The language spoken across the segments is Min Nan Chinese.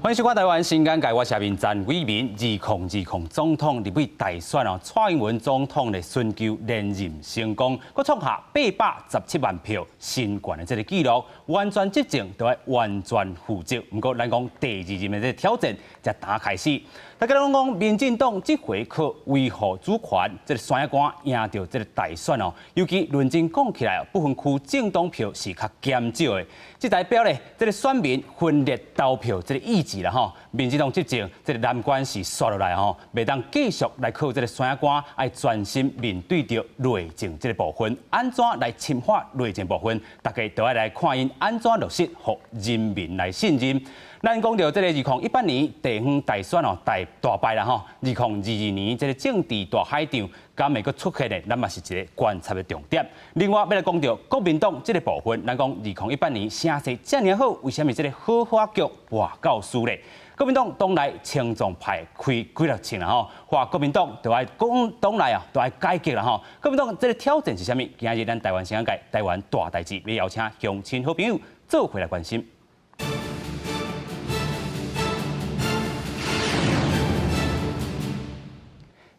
歡迎收看台灣新眼界，我是面陳偉民。2020總統立委大選哦，蔡英文總統的尋求連任成功，閣創下817萬票新懸的這個紀錄，完全執政就愛完全負責。毋過，咱講第二任的這個挑戰才剛開始。大家攏講民進黨這回靠維護主權，這個山仔官贏著這個大選哦。尤其論真講起來，不分區政黨票是較減少的，這代表咧，這個選民分裂投票這個意志啦吼。民進黨執政這個難關是紲落來吼，袂當繼續來靠這個山仔官，愛專心面對著內政這個部分，按怎來深化內政部分，大家都愛來看𪜶按怎落實，予人民來信任。咱講著這個2018年地方大選哦，大大敗啦吼。2022年這個政治大海戰，敢會閣出現的，咱嘛是一個觀察的重點。另外，欲來講著國民黨這個部分，咱講2018年聲勢遮爾好，為啥物這個好花局跋到輸咧？國民黨黨內青壯派開幾粒槍啦吼，話國民黨就愛講黨內啊，就愛改革啦吼。國民黨這個挑戰是啥物？今日咱台灣新眼界，台灣大代誌，欲邀請鄉親好朋友做伙來關心。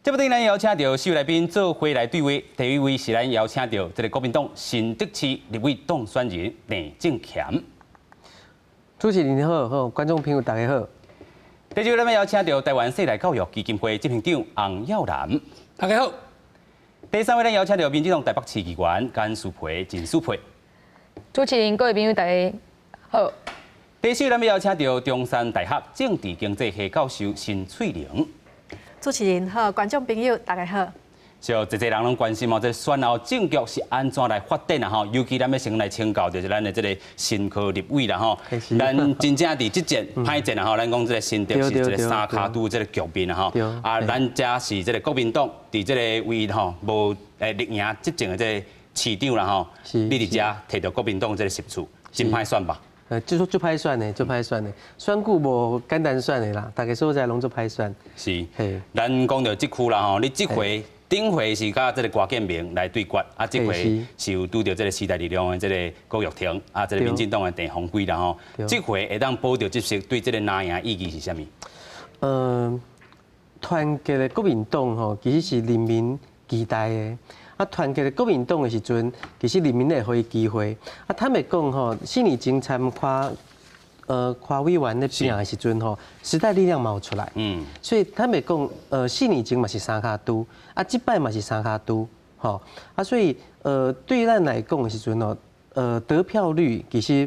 這部電影邀請著四位來賓做伙來對話，第一位是咱邀請著這個國民黨新竹市立委當選人鄭正乾。主持人好，好，觀眾朋友大家好。第二位咱欲邀請著台灣世代教育基金會執行長洪耀南，大家好。第三位咱邀請著民進黨台北市議員簡舒培、陳舒培。主持人，各位朋友大家好。第四位咱欲邀請著中山大學政治經濟系教授申翠玲。主持人好，觀眾朋友大家好。就濟濟人攏關心哦，這個選後政局是按怎來發展啊？吼，尤其咱欲先來請教，就是咱的這個新科立委啦吼。咱真正佇這戰歹戰啊吼，咱講這個新竹是一個三跤拄這個局面啊吼。啊，咱遮是這個國民黨佇這個唯一吼無力贏執政的這個市長啦吼。你佇遮提著國民黨這個席次，真歹選吧？就說足歹選的，足歹選的，選舉無簡單選的啦，逐个所在攏足歹選。是，咱講著這區啦吼，你這回頂回是佮這個郭建明來對決，啊，這回是有拄著這個時代力量的這個郭玉婷，啊，這個民進黨的鄭鴻輝啦吼，這回會當保著這席，對這個藍營意義是啥物？團結的國民黨吼，其實是人民期待的。啊，團結的國民黨的時陣，其實人民會予伊機會。啊，坦白講吼，4年前參柯委員咧拼的時陣吼，時代力量嘛有出來。所以坦白講，4年前嘛是三跤拄，啊，這擺嘛是三跤拄，吼。啊，所以對咱來講的時陣吼，得票率其實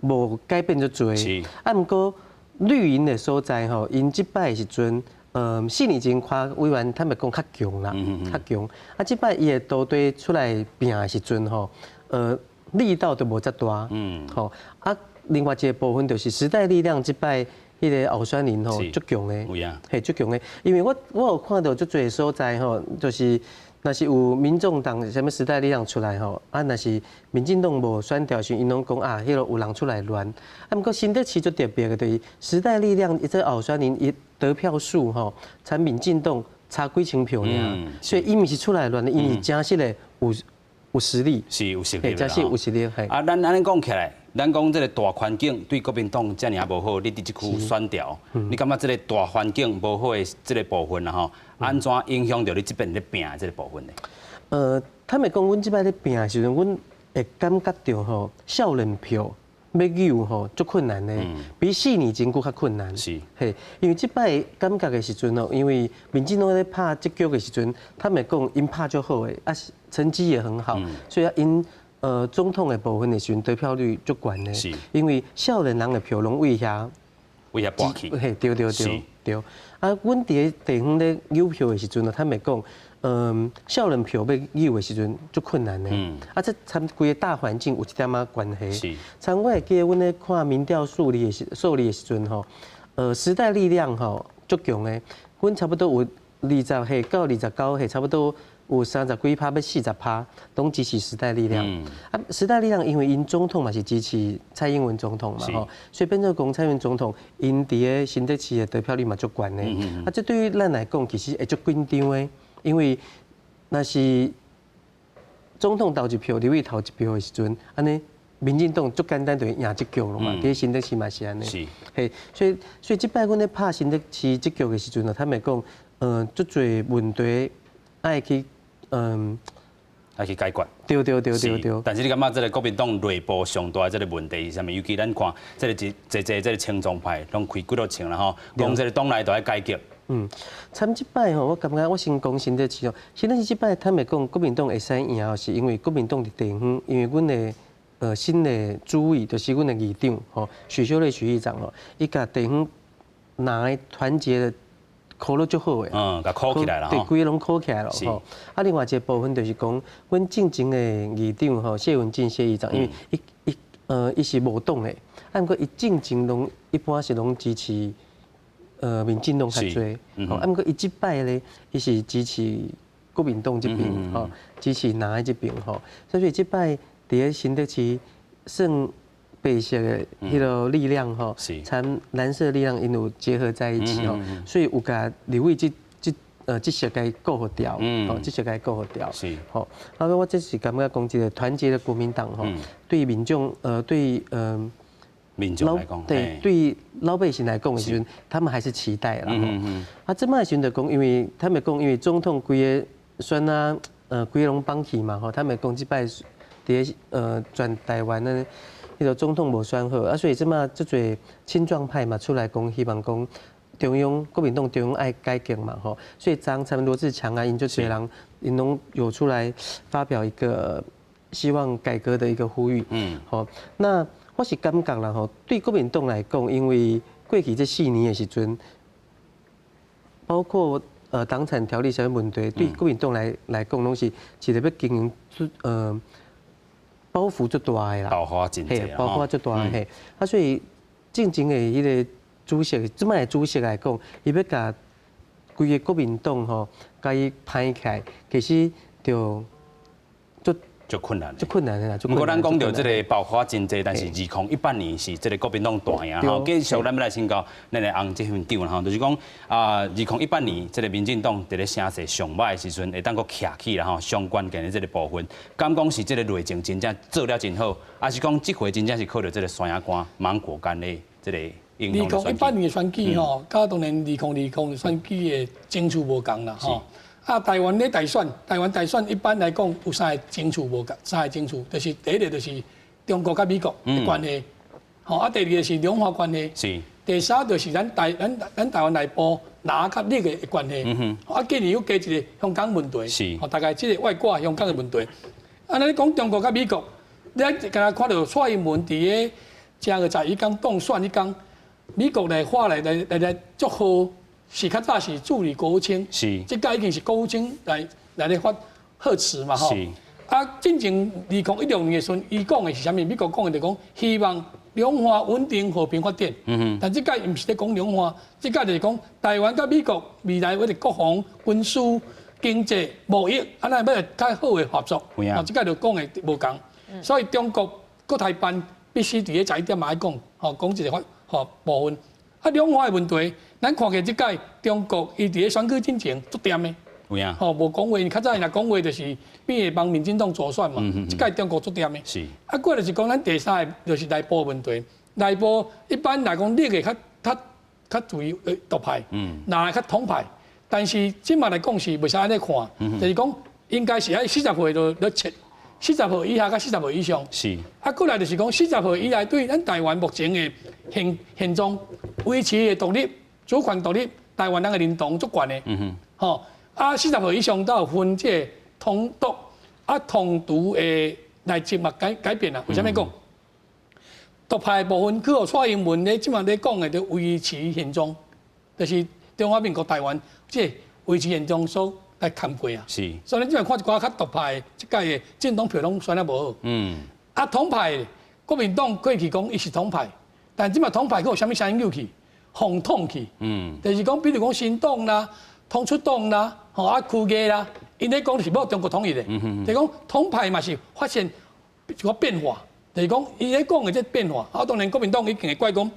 無改變足濟。啊，毋過綠營的所在吼，𪜶這擺的時陣。4年前柯委員坦白講較強啦，較強。啊，這擺伊的徒弟出來拼的時陣吼，力道就無遮大。吼，啊，另外一個部分就是時代力量這擺彼個候選人吼，足強的，嘿，足強的。因為我有看著足濟所在吼，就是若是有民眾黨啥物時代力量出來吼，啊，若是民進黨無選著時，𪜶攏講啊，彼個有人出來亂。啊，毋過新竹市足特別的，就是時代力量伊這候選人伊得票數吼，參民進黨差幾千票爾，所以伊毋是出來亂的，伊是真實的有實力，是有實力，真實有實力。啊，咱按呢講起來，咱講這個大環境對國民黨遮爾無好，你佇這區選調，你感覺這個大環境無好的這個部分啊吼，按怎影響著你這邊咧拼的這個部分呢？坦白講，阮這擺咧拼的時陣，阮會感覺著吼，少年票欲扭吼足困難的，比4年前閣較困難。嘿，因為這擺感覺的時陣哦，因為民進黨咧拍這局的時陣，坦白講，𪜶拍足好的，啊，成績也很好，所以𪜶總統的部分的時陣得票率足懸的。因為少年人的票攏對遐，對遐撥去。嘿，對對對對。啊，阮佇個地方咧扭票的時陣，坦白講，少年票欲扭的時陣足困難的。啊，這參規個大環境有一點仔關係。參我會記得，阮咧看民調數字的時陣吼，時代力量吼足強的，阮差不多有20歲到29歲，差不多有30幾趴欲40趴，攏支持時代力量。啊，時代力量因為𪜶總統嘛是支持蔡英文總統嘛吼，所以變做講蔡英文總統，𪜶佇個新竹市的得票率嘛足懸的。啊，這對於咱來講，其實會足緊張的，因為若是總統投一票，立委投一票的時陣，按呢民進黨足簡單就會贏這局了嘛，佇新竹市嘛是按呢。嘿，所以這擺阮咧拍新竹市這局的時陣啊，坦白講，足濟問題愛去，愛去解決。對對對對對。但是你感覺這个國民黨內部上大的這个問題是啥物？尤其咱看這个一濟濟這个青壯派攏開幾多槍啦吼，講這个黨內都愛改革。參這擺吼，我感覺我先講新竹市哦，新竹市這擺坦白講，國民黨會使贏，是因為國民黨佇地方，因為阮的新的主委就是阮的議長吼，許修睿許議長吼，伊共地方人的團結的箍得足好的，共箍起來啦，對，規个攏箍起來了吼。啊，另外一個部分就是講，阮進前的議長吼，謝文進謝議長，因為伊是無黨的，啊，毋過伊進前攏一般是攏支持民進黨較濟，吼，啊，毋過伊這擺咧，伊是支持國民黨這邊，吼，支持藍的這邊吼，所以這擺佇咧新竹市算白色的彼个力量吼，參藍色力量𪜶有結合在一起吼，所以有共立委這席共顧予牢，吼，這席共顧予牢，吼。啊，我這是感覺講一個團結的國民黨吼，對民眾對民眾來講，對對老百姓來講的時陣，他們還是期待啦。啊，這擺時陣就講，因為他們講，因為總統規个選啊，規个攏放棄嘛吼，他們講這擺佇咧全台灣的彼个總統無選好，啊，所以這擺足濟青壯派嘛出來講，希望講中央國民黨中央愛改革嘛吼，所以張參羅智強啊，𪜶足濟人，𪜶攏有出來發表一個希望改革的一個呼籲。好，那我是感覺啦吼，對國民黨來講，因為過去這4年的時陣，包括黨產條例啥物問題，對國民黨來講，攏是一個欲經營出包袱足大的啦，包袱真濟，包袱足大的嘿。啊，所以進前的彼个主席，這擺的主席來講，伊欲共規個國民黨吼，共伊拍起來，其實就足足困難，足困難的啦。毋過咱講著這个包袱真濟，但是2018年是這个國民黨大贏吼。繼續咱欲來請教咱的洪執行長啦吼，就是講啊，2018年這个民進黨佇咧聲勢上歹的時陣，會當閣徛起來吼，上關鍵的這个部分，敢講是這个內政真正做了真好，抑是講這回真正是靠著這个山仔乾芒果乾的這个影響？ 2018年的選舉吼，佮當然2020的選舉的爭取無仝啦吼。啊，台灣咧大選，台灣大選一般來講有三个爭取無仝，三个爭取，就是第一个就是中國佮美國的關係，吼啊，第二个是兩岸關係，第三就是咱台灣內部藍佮綠的關係，啊，今年又加一个香港問題，吼，大概這个外掛香港的問題。啊，咱講中國佮美國，你敢若看著蔡英文佇个正月11工當選彼工，美國來發來祝賀。是較早是助理國務卿，這擺已經是國務卿來咧發賀詞嘛吼。啊，進前2016年的時陣，伊講的是啥物？美國講的就講希望兩岸穩定和平發展。但這擺毋是咧講兩岸，這擺就是講台灣佮美國未來為著國防、軍事、經濟、貿易，按呢欲較好的合作。哦，這擺就講的無仝。所以中國國台辦必須佇咧十一點嘛愛講，吼，講這个發吼部分。啊，兩岸的問題，咱看見這擺中國伊佇咧選舉進前足恬的，有影。吼，無講話，較早若講話就是變會幫民進黨助選嘛。這擺中國足恬的。啊，過就是講咱第三个就是內部問題。內部一般來講，綠的較屬於獨派，藍的較統派。但是這馬來講是袂使按呢看，就是講應該是愛40歲就咧切，四十歲以下佮40歲以上。啊，過來就是講四十歲以內對咱台灣目前的現狀維持的獨立、主權獨立，台灣人的認同足懸的。吼，啊，四十歲以上都有分這个統獨啊統獨的內籍嘛改變啦。為啥物講？獨派的部分去予蔡英文咧，這馬咧講的，就維持現狀，就是中華民國台灣這个維持現狀所來涵蓋啊。所以咱這馬看一寡較獨派的，這擺的政黨票攏選得無好。啊，統派國民黨過去講伊是統派，但這馬統派閣有啥物聲音入去？紅統去。就是講，比如講新黨啦、統促黨啦、吼啊區藝啦，𪜶咧講是欲中國統一的。就是講統派嘛是發生一個變化，就是講伊咧講的這變化。啊，當然國民黨已經會怪講，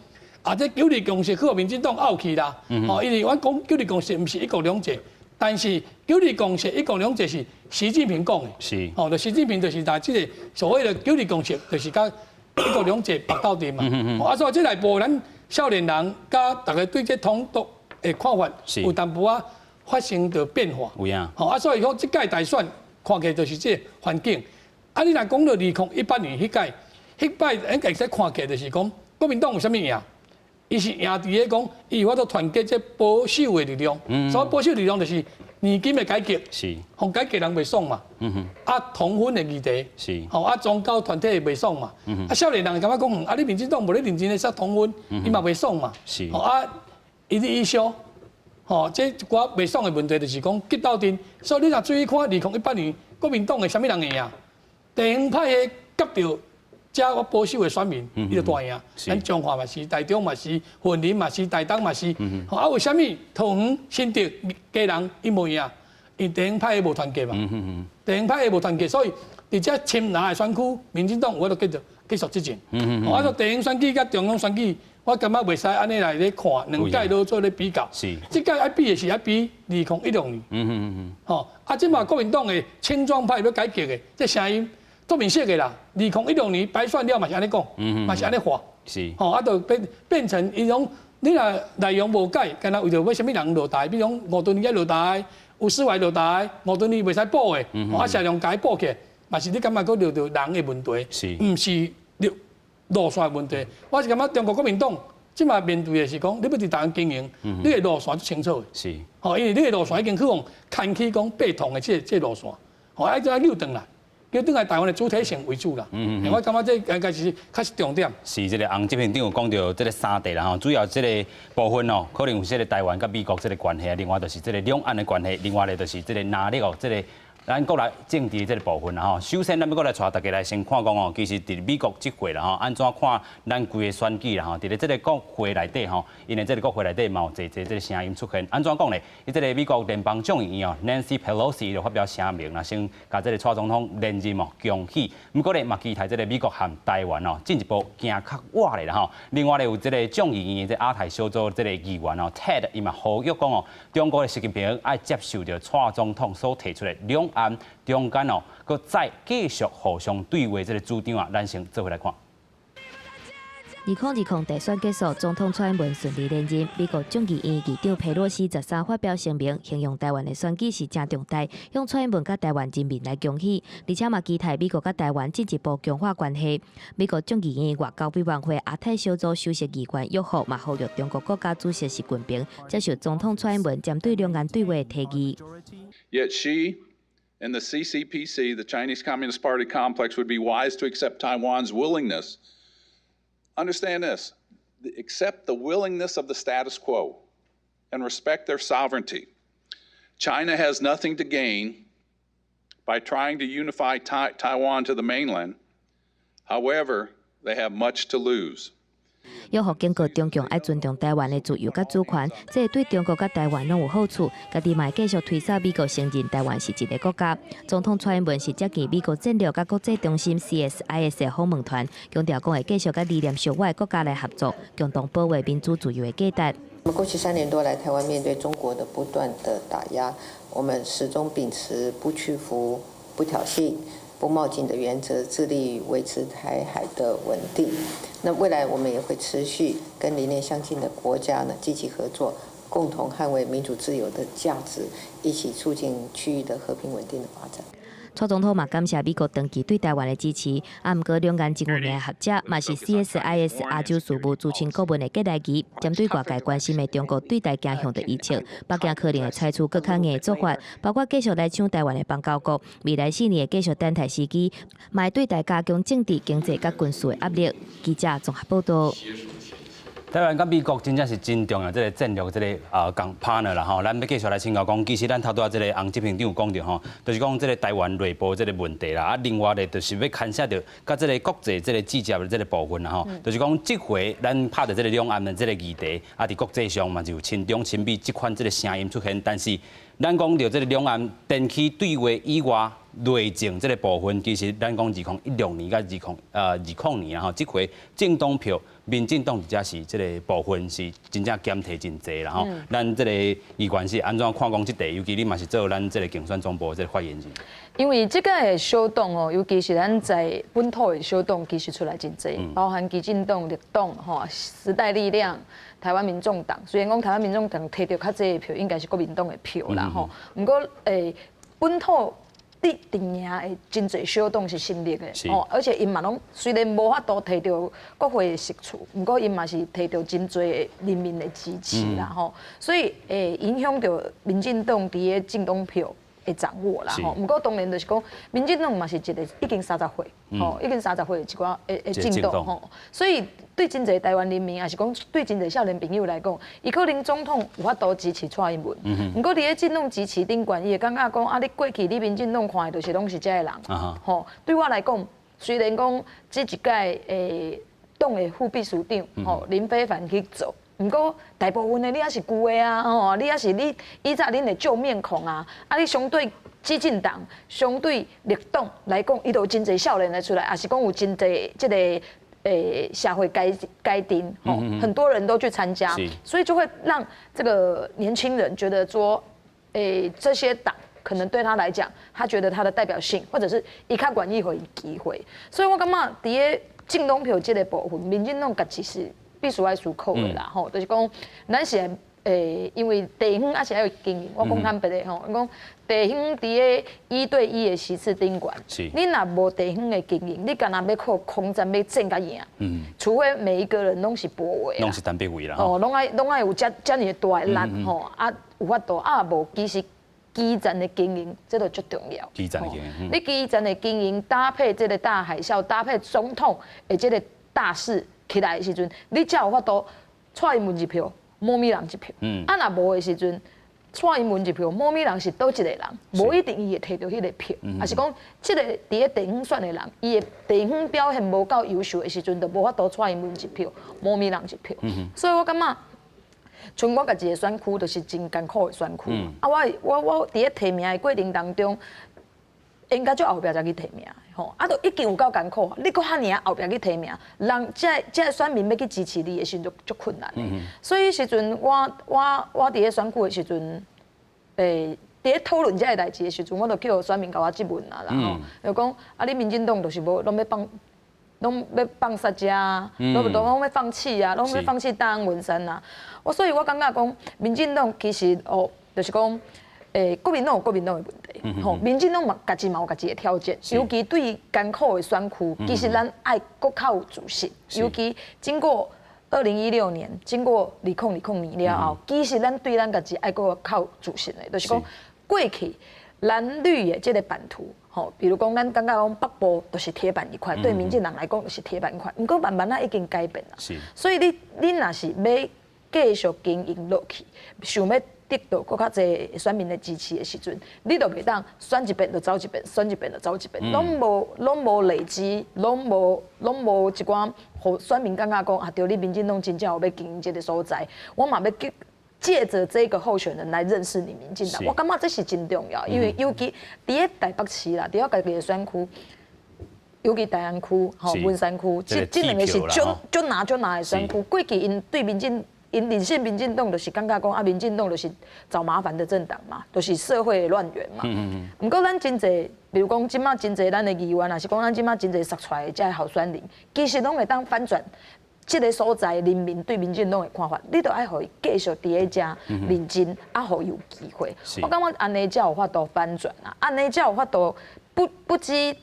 啊，這九二共識去予民進黨拗去啦。吼，因為阮講九二共識毋是一國兩制，但是九二共識、一國兩制是習近平講的。吼，就習近平就是在這个所謂的九二共識，就是佮一國兩制白鬥陣嘛。啊，所以這內部咱少年人佮逐家對這統獨的看法有淡薄仔發生著變化。有影。吼啊，所以講這屆大選看起來就是這個環境。啊，你若講到2018年彼屆，彼擺應該會使看起來就是講國民黨有啥物贏？伊是贏佇咧講，伊有法度團結這保守的力量。所謂保守力量就是年金的改革，予改革人袂爽嘛。啊，同婚的議題，吼啊，宗教團體袂爽嘛。啊，少年人會感覺講，啊，你民進黨無咧認真咧殺同婚，伊嘛袂爽嘛。吼啊，一日一燒，吼，這一寡袂爽的問題就是講結鬥陣。所以你若注意看，2018年國民黨的啥物人會贏？地方派系夾著遮個保守的選民，伊就大贏。咱彰化嘛是，台中嘛是，雲林嘛是，台東嘛是。啊，為啥物桃園、新竹、基隆伊無贏？因地方派系無團結嘛。地方派系無團結，所以佇遮深藍的選區，民進黨有法度繼續執政。啊，說地方選舉佮中央選舉，我感覺袂使按呢來咧看，兩屆都做咧比較。這屆愛比的是愛比2016年。吼，啊，這馬國民黨的青壯派欲改革的，這聲音足明顯的啦。2016年敗選了嘛是按呢講，嘛是按呢話。吼，啊，就變成伊種，你若內容無改，敢若為著欲啥物人落台，比如講吳敦義愛落台，吳斯懷落台，吳敦義袂使補的，啊，謝龍共伊補起來，嘛是你感覺閣著著人的問題，毋是路線的問題。我是感覺中國國民黨這馬面對的是講，你欲佇台灣經營，你的路線足清楚的。吼，因為你的路線已經去予牽去講白統的這個路線，吼，愛怎扭轉來，扭轉來台灣的主體性為主啦。我感覺這應該是較是重點。是這個洪執行長有講著這個三地啦吼，主要這個部分哦，可能有這個台灣佮美國這個關係，另外就是這個兩岸的關係，另外咧就是這個藍綠哦，這個咱國內政治這個部分啦吼。首先，咱欲閣來帶大家來先看講哦，其實佇美國這回啦吼，按怎看咱規個選舉啦吼？佇咧這個國會內底吼，因為這個國會內底嘛有濟濟這個聲音出現。按怎講咧？伊這個美國聯邦眾議院哦，Nancy Pelosi 就發表聲明啦，先共這個蔡總統連任哦恭喜。毋過咧嘛期待這個美國和台灣哦進一步行較倚咧啦吼。另外咧有這個眾議院的這亞太小組這個議員哦，Ted 伊嘛呼籲講哦，中國的習近平愛接受著蔡總統所提出的兩岸中間哦，閣再繼續互相對話這個主張啊，咱先做伙來看。2020大選結束，總統蔡英文順利連任。美國眾議院議長佩洛西13發表聲明，形容台灣的選舉是誠重大，向蔡英文佮台灣人民來恭喜，而且嘛期待美國佮台灣進一步強化關係。美國眾議院外交委員會亞太小組首席議員約霍嘛呼籲中國國家主席習近平接受總統蔡英文針對兩岸對話的提議。 Yet Xi and the CCPC, the Chinese Communist Party complex, would be wise to accept Taiwan's willingness. Understand this, accept the willingness of the status quo and respect their sovereignty. China has nothing to gain by trying to unify Taiwan to the mainland. However, they have much to lose. 約霍警告中共愛尊重台灣的自由佮主權，這會對中國佮台灣攏有好處。家己嘛會繼續推捒美國承認台灣是一個國家。總統蔡英文是接見美國戰略佮國際中心 CSIS 的訪問團，強調講會繼續佮理念相倚的國家來合作，共同保衛民主自由的價值。那麼過去3年多來，台灣面對中國的不斷的打壓，我們始終秉持不屈服、不挑釁、不冒進的原則，致力維持台海的穩定。那未來我們也會持續跟理念相近的國家呢積極合作，共同捍衛民主自由的價值，一起促進區域的和平穩定的發展。蔡總統嘛感謝美國長期對台灣的支持，啊，毋過兩岸真有名的學者，嘛是 CSIS 亞洲事務資深顧問的葛萊儀，針對外界關心的中國對台走向的預測，北京可能會採取閣較硬的做法，包括繼續來搶台灣的邦交國，未來4年會繼續等待時機，嘛會對台加強政治、經濟佮軍事的壓力。記者綜合報道。台灣佮美國真正是真重要，這個戰略這個共 partner 啦吼。咱欲繼續來請教講，其實咱頭拄仔這個洪執行長有講著吼，就是講這個台灣內部這個問題啦。啊，另外咧就是欲牽涉著佮這個國際這個直接的這個部分啦吼。就是講這回咱拍著這個兩岸的這個議題，啊，佇國際上嘛就有親中親美這款這個聲音出現，但是咱講著這個兩岸電氣對話以外，內政這个部分，其實咱講2016年佮2020年吼，這回政黨票，民進黨這是這个部分是真正減提真濟啦吼。咱這个議員是按怎看講這題？尤其你嘛是做咱這个競選總部這个發言人。因為這个小黨哦，尤其是咱在本土的小黨，其實出來真濟，包含基進黨、綠黨、吼時代力量、台灣民眾黨。雖然講台灣民眾黨提著較濟的票，應該是國民黨的票啦吼。毋過本土佇陣營的真濟小黨是新立的，哦，而且𪜶嘛攏雖然無法度提著國會的席次，毋過𪜶嘛是提著真濟的人民的支持啦吼，所以影響著民進黨佇个政黨票的掌握啦吼。毋過當然就是講，民進黨嘛是一个已經三十歲，吼，已經三十歲的一寡的政黨吼，所以對真濟台灣人民，抑是講對真濟少年朋友來講，伊可能總統有法度支持蔡英文，毋過佇咧政黨支持頂懸，伊會感覺講啊，你過去你民進黨看的就是攏是這个人，吼，對我來講，雖然講這一屆黨的副秘書長吼林飛帆去做，毋過大部分的你抑是舊的啊，吼，你抑是你以前恁的舊面孔啊，啊，你相對基進黨、相對綠黨來講，伊就有真濟少年的出來，抑是講有真濟這个社會階層，吼，很多人都去參加，所以就會讓這個年輕人覺得說，這些黨可能對他來講，他覺得他的代表性，或者是伊較願意予伊機會，所以我感覺佇个政黨票這个部分，民進黨家己是必須愛思考的啦，吼，就是講，咱是因為地方抑是愛經營，我講坦白的吼，講地方佇个一對一的席次頂懸，你若無地方的經營，你干焦欲靠空戰欲戰甲贏，除非每一個人攏是柏惟，攏是陳柏惟啦，哦，攏愛有遮遮爾大的力吼，啊有法度啊無，其實基層的經營這就足重要。基層的經營，你基層的經營搭配這个大海嘯，搭配總統的這个大勢起來的時陣，你才有法度蔡英文一票，毛美人一票。啊，若無的時陣，蔡英文一票，毛美人是佗一个人，無一定伊會提著彼个票，抑是講這个佇咧地方選的人，伊的地方表現無夠優秀的時陣，就無法度蔡英文一票，毛美人一票。所以我感覺，像我家己的選區，就是真艱苦的選區。啊，我佇咧提名的過程當中，應該足後壁才去提名的吼，啊，都已經有夠艱苦，你閣遐爾仔後壁去提名，人這个選民欲去支持你的時陣，就足困難的。所以時陣我佇咧選區的時陣，佇咧討論這个代誌的時陣，我就叫選民共我質問啊啦吼，就講啊，你民進黨就是無攏欲放，攏欲放殺遮，攏欲放棄啊，攏欲放棄大安文山啊。我所以，我感覺講，民進黨其實哦，就是講，國民黨有國民黨的問題，吼，民進黨嘛，家己嘛有家己的挑戰，尤其對艱苦的選區，其實咱愛閣較有自信。尤其經過2016年，經過2020年了後，其實咱對咱家己愛閣較有自信的，就是講過去藍綠的這个版圖，吼，比如講咱感覺講北部就是鐵板一塊，對民進黨來講就是鐵板一塊，毋過慢慢仔已經改變啦。所以你若是欲繼續經營落去，想欲得到閣較濟選民的支持的時陣，你就袂當選一遍就走一遍，選一遍就走一遍，攏無累積，攏無一寡予選民感覺講啊，對你民進黨真正有欲經營這个所在，我嘛欲藉著這个候選人來認識你民進黨，我感覺這是真重要，因為尤其佇咧台北市啦，佇我家己的選區，尤其大安區、吼文山區，這兩个是足足難足難的選區。過去𪜶對民進，𪜶認識民進黨就是感覺講啊，民進黨就是找麻煩的政黨嘛，就是社會的亂源嘛。毋過咱真濟，比如講這馬真濟咱的議員，抑是講咱這馬真濟殺出來的這个候選人，其實攏會當翻轉這个所在人民對民進黨的看法，你著愛予伊繼續佇咧遮認真，啊，予伊有機會。我感覺按呢才有法度翻轉啊，按呢才有法度不止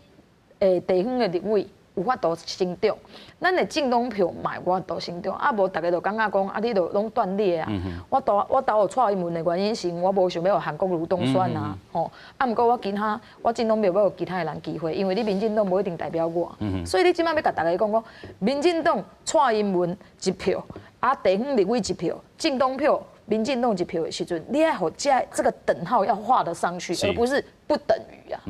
地方的立委有法度成長，咱的政黨票嘛有法度成長，啊無逐家就感覺講啊，你著攏斷裂啊。我投予蔡英文的原因是我無想欲予韓國瑜當選啊，吼。啊，毋過我其他我政黨票欲予其他的人機會，因為你民進黨無一定代表我，所以你這馬欲共逐家講講，民進黨蔡英文一票，啊地方立委一票，政黨票民進黨一票的時陣，你愛予這個等號要畫得上去，而不是不等於啊。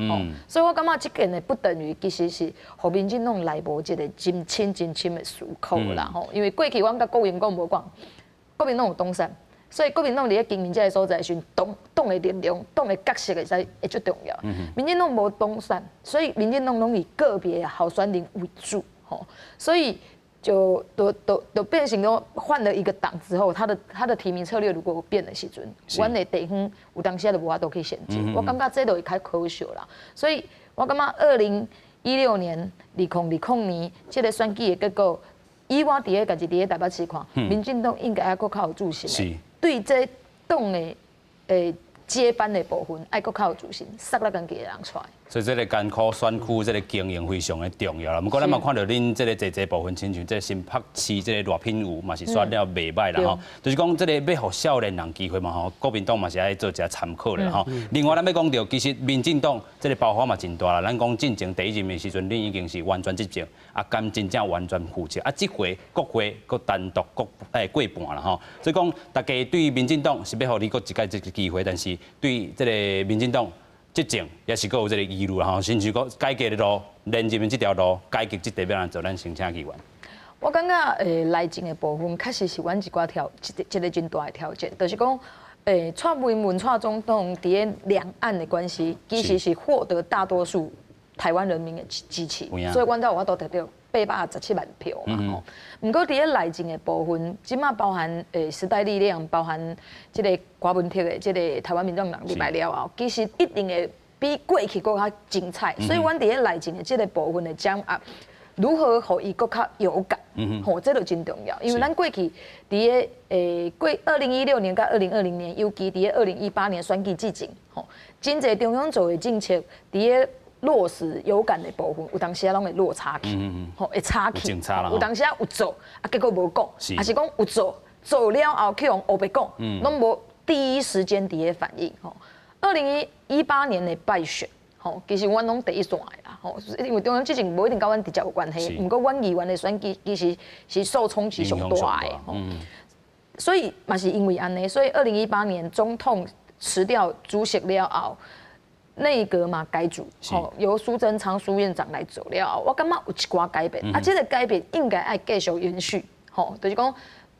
所以我感覺這件的不等於其實是予民進黨內部一個真深真深的思考啦吼。因為過去阮佮國民黨無仝，國民黨有黨產，所以國民黨佇咧經營這个所在的時陣，黨黨的力量、黨的角色會使會足重要。民進黨無黨產，所以民進黨攏以個別候選人為主，吼，所以就變成講換了一個黨之後，他的提名策略如果變的時陣，阮的地方有當時就無法度去銜接。我感覺這就會較可惜啦。所以我感覺2016年、2020年這個選舉的結果，以我佇咧家己佇咧台北市看，民進黨應該愛閣較有自信的，對這黨的接班的部分，愛閣較有自信，殺咱家己的人出來。所以這個艱苦選區這個經營非常的重要啦。毋過咱嘛看著恁這個濟濟部分，親像這個新北市這個賴品妤嘛是選了袂䆀啦吼。就是講這個欲予少年人機會嘛吼，國民黨嘛是愛做一下參考啦吼。另外咱欲講著，其實民進黨這個包袱嘛真大啦。咱講進前第一任的時陣，恁已經是完全執政，啊，敢真正完全負責。啊，這回國會閣單獨國過半啦吼。所以講，大家對民進黨是欲予你閣一擺這個機會，但是對這個民進黨執政也是閣有這個疑慮吼，甚至講改革的路、連任的這條路，改革這塊欲按怎做，咱先請議員。我感覺內政的部分確實是阮一寡挑一個真大的挑戰，就是講蔡英文蔡總統佇咧兩岸的關係，其實是獲得大多數台灣人民的支持，所以阮才有法度得著817萬票嘛吼。毋過佇咧內政的部分，這馬包含時代力量，包含這個柯文哲的這個台灣民眾黨入來了後，其實一定會比過去閣較精彩。所以，阮佇咧內政的這個部分的掌握，如何予伊閣較有感，吼，這就真重要。因為咱過去佇咧過2016年佮2020年，尤其佇咧2018年選舉之前，吼，真濟中央做的政策，佇咧落實有感的部分，有當時仔攏會落差去，吼，會差去，有當時仔有做，啊，結果無講，抑是講有做，做了後去予烏白講，攏無第一時間佇咧反應，吼。2018年的敗選，吼，其實阮攏第一線的啦，吼，因為中央執政無一定佮阮直接有關係，毋過阮議員的選舉其實是受衝擊上大的，所以嘛是因為按呢，所以二零一八年總統辭掉主席了後，內閣嘛改組，吼，由蘇貞昌蘇院長來做了後，我感覺有一寡改變，啊，這個改變應該愛繼續延續，吼，就是講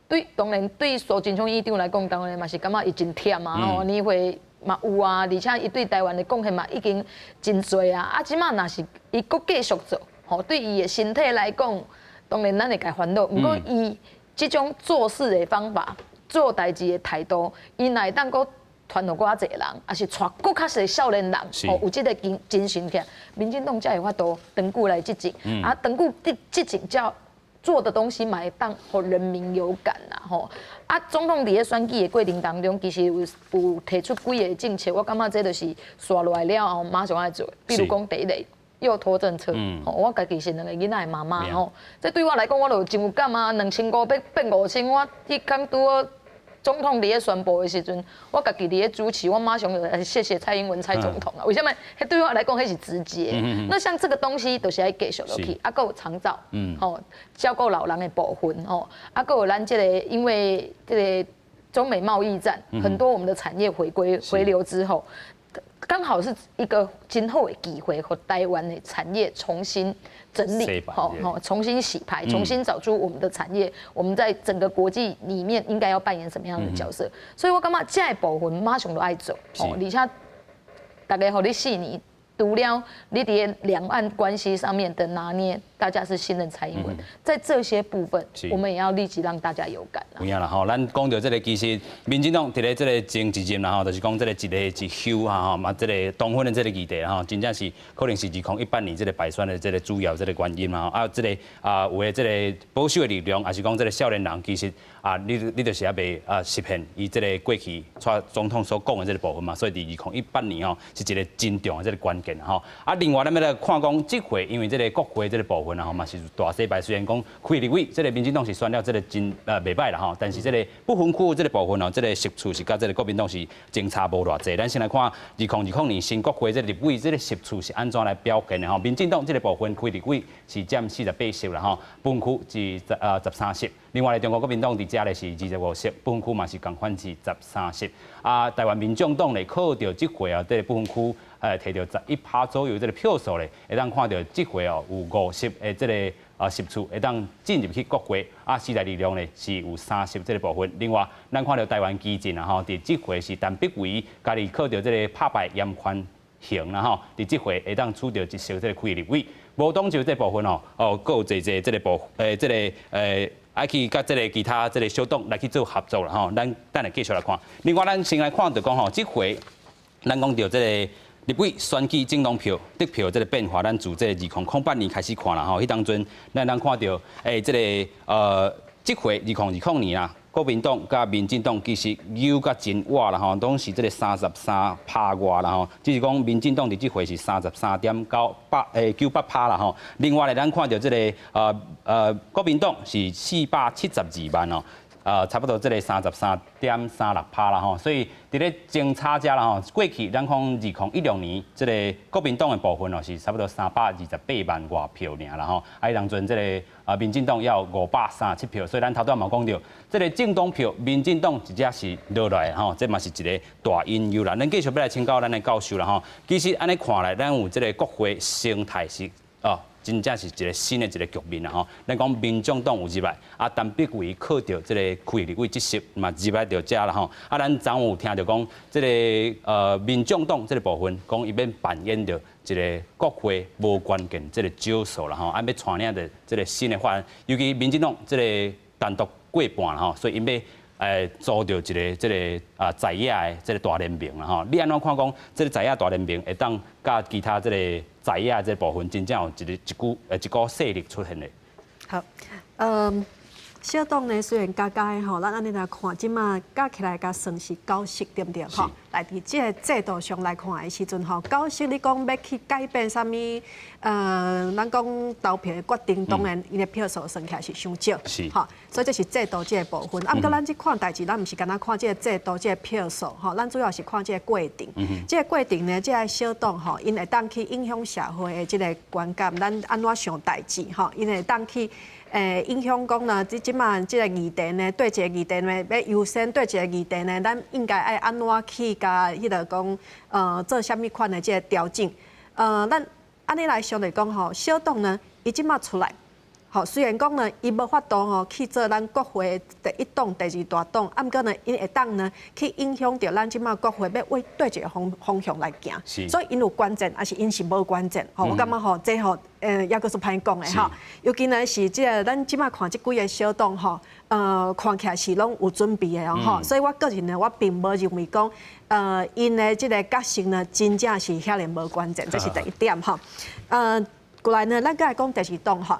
對，當然對蘇貞昌院長來講，當然嘛是感覺伊真忝啊，吼，年歲嘛有啊，而且伊對台灣的貢獻嘛已經真濟啊，啊，這馬若是伊閣繼續做，吼，對伊的身體來講，當然咱會共煩惱，毋過伊這種做事的方法、做代誌的態度，伊若會當閣團予閣較濟人，抑是帶閣較濟少年人，吼，有這個精神起來，民進黨才會法度長久來執政。啊，長久執政才做的東西嘛會當予人民有感啦，吼。啊，總統佇咧選舉的過程當中，其實有提出幾个政策，我感覺這就是紲落來了後馬上愛做。比如講第一個幼托政策，吼，我家己是兩个囡仔的媽媽，吼，這對我來講我就真有感啊，2500欲變5000，我彼工拄好總統佇咧宣布的時陣，我家己佇咧主持，我馬上就謝謝蔡英文蔡總統啊。為啥物？彼對我來講，彼是直接。那像這個東西，就是愛繼續落去，啊，閣有長照，吼，照顧老人的部分，吼，啊，閣有咱這個，因為這個中美貿易戰，很多我們的產業回歸回流之後，剛好是一個真好的機會，予台灣的產業重新整理，吼吼，重新洗牌，重新找出我們的產業，我們在整個國際裡面應該要扮演什麼樣的角色？所以我感覺這個部分馬上就愛做，而且大家予你四年，除了你佇兩岸關係上面的拿捏，大家是信任蔡英文，在這些部分，我們也要立即讓大家有感。有影啦吼，咱講著這個其實民進黨佇咧這個前一任啦吼，就是講這個一個一休啊吼，嘛這個黨分的這個議題吼，真正是可能是2018年這個敗選的這個主要這個原因嘛吼。啊，這個啊有的這個保守的力量，抑是講這個少年人，其實啊，你就是猶未啊實現伊這個過去蔡總統所講的這個部分嘛，所以佇2018年吼是一個真重要的這個關鍵吼。啊，另外咱欲來看講，這回因為這個國會這個部分啊吼嘛是大洗牌，雖然講開立委這個民進黨是選了這個真袂䆀啦吼，但是這個不分區這個部分哦，這個席次是佮這個國民黨是相差無偌濟。咱先來看2020年新國會這個立委這個席次是按怎來表現的吼？民進黨這個部分開立委是佔48席啦吼，不分區是13席。另外咧，中國國民黨佇遮咧是25席，不分區嘛是仝款是十三席。啊，台灣民眾黨咧靠著這回啊，這個不分區提著11趴左右這個票數咧，會當看著這回哦有5席的這個。席次會當進入去國會，啊，時代力量呢是有三席這个部分。另外，咱看著台灣基進啊吼，佇這回是陳柏惟家己靠著這个拍敗嚴寬恆啦吼，佇這回會當取著一席這个區立委。無黨籍這部分哦，哦，閣有濟濟這个部這个愛去佮這个其他這个小黨來去做合作啦吼。咱等下繼續來看。另外，咱先來看著講吼，這回咱講著這个立委選舉政黨票得票這个變化，咱自這个2008年開始看啦吼。彼當陣咱通看著這个這回2020年啊，國民黨佮民進黨其實搝甲真倚啦吼，攏是這个33趴外啦吼。只是講民進黨佇這回是33.9898趴啦吼。另外咧，咱看著這个國民黨是472萬哦。差不多這个33.36趴啦吼，所以佇咧爭差遮啦吼，過去咱講2016年這个國民黨的部分哦是差不多328萬外票爾啦吼，啊，彼當陣這个民進黨猶有537票，所以咱頭拄仔嘛講著，這个政黨票民進黨直接是落來吼，這嘛是一个大隱憂啦。咱繼續欲來請教咱的教授啦吼，其實按呢看來，咱有這个國會生態是哦，真正是一个新的一个局面啦吼。咱講民眾黨有入來，啊，陳柏惟靠著這个區立委這席嘛入來著遮啦吼。啊，咱昨有聽著講，這个民眾黨這个部分，講伊欲扮演著一个國會無關鍵這个角色啦吼，啊，欲帶領著這个新的法案，尤其民進黨這个單獨過半啦吼，所以𪜶欲組著一个這个在野的這个大聯盟啦吼。你按怎看講，這个在野大聯盟會當佮其他這个在野這個部分，真正有一个一股一股勢力出現的？好，小黨呢雖然加加的吼，咱按呢來看，這馬加起來共算是九席，對毋對？吼，來佇這个制度上來看的時陣吼，九席你講欲去改變啥物？咱講投票的決定，當然𪜶的票數算起來是傷少，吼，所以這是制度這个部分。啊，毋過咱這看代誌，咱毋是干焦看這个制度這个票數，吼，咱主要是看這个過程。這个過程呢，這个小黨吼，𪜶會當去影響社會的這个觀感，咱按怎想代誌，吼，𪜶會當去影響講呢，這這馬這个議題呢，對一个議題呢，欲優先對一个議題呢，咱應該愛按怎去共彼个講，做啥物款的這个調整？咱按呢來想來講吼，小黨呢，伊這馬出來，吼，雖然講呢，伊無法度吼去做咱國會第一黨、第二大黨，啊，毋過呢，𪜶會當呢去影響著咱這馬國會欲為對一个方向來行，所以𪜶有關鍵，抑是𪜶是無關鍵？吼，我感覺吼，這吼，猶閣是歹講的吼。尤其呢是這个咱這馬看這幾个小黨吼，看起來是攏有準備的哦吼，所以我個人呢，我並無認為講，𪜶的這个角色呢，真正是遐爾無關鍵，這是第一點吼。過來呢，咱閣來講第二黨吼。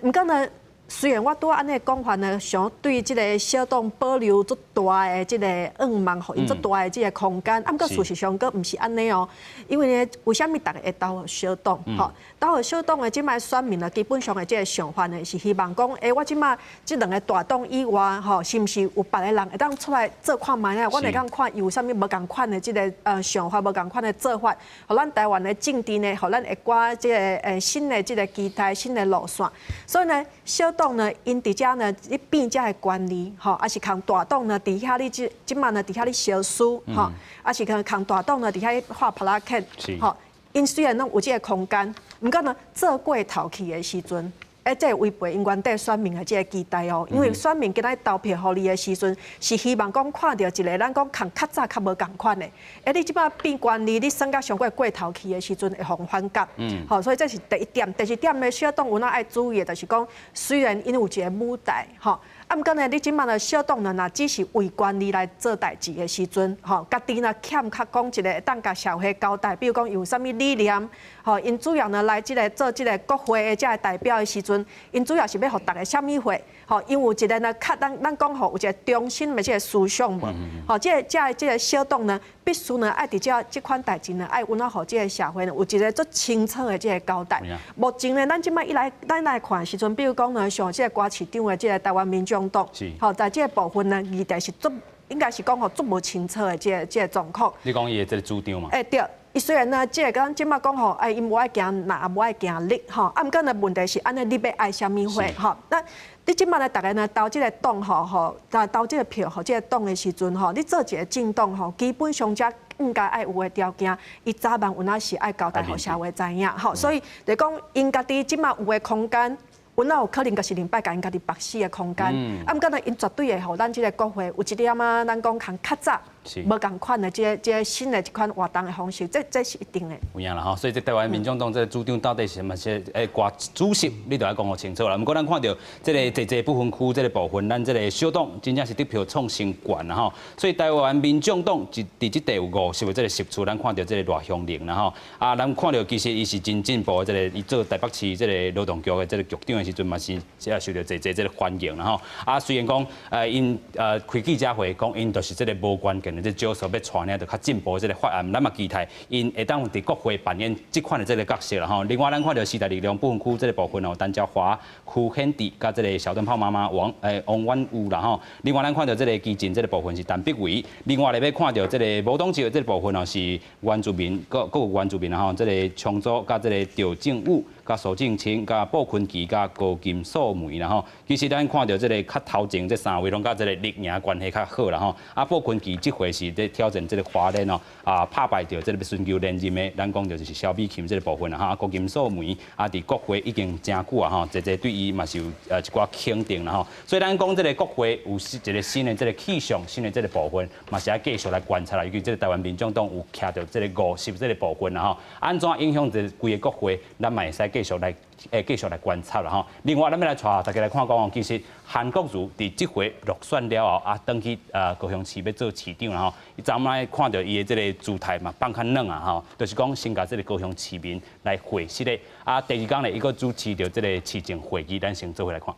毋過呢，雖然我拄仔按呢講法呢，想對這个小黨保留足大的這个願望，予𪜶足大的這个空間，啊，毋過事實上閣毋是按呢哦。因為呢，為啥物逐家會投予小黨？吼，投予小黨的這擺選民呢，基本上的這个想法呢，是希望講，我這擺這兩个大黨以外，吼，是毋是有別个人會當出來做看覓啊？我會當看伊有啥物無仝款的這个想法，無仝款的做法，予咱台灣的政治呢，予咱一寡這个新的這个期待、新的路線。所以呢，小黨呢，𪜶佇遮呢，咧變遮的權利，吼，抑是共大黨呢，佇遐咧這這馬呢，佇遐咧相輸，吼，抑是共共大黨呢，佇遐咧畫耙仔克，吼，𪜶雖然攏有這个空間，毋過呢，做過頭去的時陣，這會違背𪜶原底選民的這个期待哦，因為選民今仔投票予你的時陣，是希望講看著一个咱講共較早較無仝款的，你這擺變權利，你算甲傷過過頭去的時陣，會予人反感。好，所以這是第一點。第二點呢，小黨有哪愛注意的，就是講，雖然𪜶有一个舞台，吼，啊，毋過呢，你這擺的小黨呢，若只是為權利來做代誌的時陣，吼，家己呢欠缺講一个會當共社會交代，比如講有啥物理念，吼，𪜶主要呢來這个做這个國會的這个代表的時陣，𪜶主要是欲予逐家啥物貨，吼，𪜶有一个呢，較咱咱講吼，有一个中心的這个思想無，吼，這个這个這个小黨呢，必須呢愛佇這這款代誌呢，愛有哪予這个社會呢，有一个足清楚的這个交代。目前呢，咱這擺一來咱來看的時陣，比如講呢，像這个歌市長的這个台灣民眾黨，吼，在這个部分呢，議題是足應該是講吼足無清楚的這个這个狀況。你講伊的這个主張嘛？欸對。伊雖然呢，這个講這擺講吼，哎，𪜶無愛行藍，無愛行綠，吼，啊，毋過呢，問題是按呢，你欲愛啥物貨，吼？那你這擺呢，逐家呢投這个黨吼吼，投這个票予這个黨的時陣吼，你做一个政黨吼，基本上才應該愛有的條件，伊早晚有哪是愛交代予社會知影，吼。所以就講，𪜶家己這擺有的空間，阮哪有可能就是林拜共𪜶家己縛死的空間？啊，毋過呢，𪜶絕對會予咱這個國會有一點仔，咱講較較早無仝款的這個這個新的這款活動的方式，這這是一定的。有影啦吼，所以這台灣民眾黨這個主張到底是啥物是會掛主席，你著愛講予清楚啦。毋過咱看著這個濟濟不分區這個部分，咱這個小黨真正是得票創新懸啦吼。所以台灣民眾黨佇這塊有50個這個席次，咱看著這個賴香伶啦吼。啊，咱看著其實伊是真進步的，這個伊做台北市這個勞動局的這個局長的時陣嘛是這受著濟濟這個歡迎啦吼。啊，雖然講𪜶開記者會講𪜶就是這個無關鍵的這少數欲帶領著較進步的這個法案，咱嘛期待𪜶會當佇國會扮演這款的這個角色啦吼。另外，咱看著時代力量不分區這個部分哦，陳昭華、邱顯智佮這個小燈泡媽媽王婉諭啦吼。另外，咱看著這個基進這個部分是陳柏惟。另外咧，欲看著這個無黨籍的這個部分哦，是原住民，閣閣有原住民啦吼。這個昌祖佮這個趙正宇、佮蘇正清、佮布坤琪、佮高金素梅啦吼。其實咱看著這個較頭前這三位攏佮這個綠營關係較好啦吼。啊，布坤琪這回是咧挑戰這個花蓮哦，啊，拍敗著這個欲尋求連任的，咱講就是蕭美琴這個部分啦吼。啊，高金素梅啊，佇國會已經誠久啊吼，濟濟對伊嘛是有一寡肯定啦吼。所以咱講這個國會有一個新的這個氣象，新的這個部分，嘛是愛繼續來觀察啦。尤其這個台灣民眾黨有徛著這個50這個部分啦吼，按怎影響這規個國會，咱嘛會使繼續來觀察啦吼。另外，咱欲來帶大家來看講哦，其實韓國瑜佇這回落選了後，啊，轉去高雄市欲做市長啦吼。伊昨昏看著伊的這個姿態嘛放較軟啊吼，就是講先共這個高雄市民來會師咧。啊，第二工咧，伊閣主持著這個市政會議，咱先做伙來看。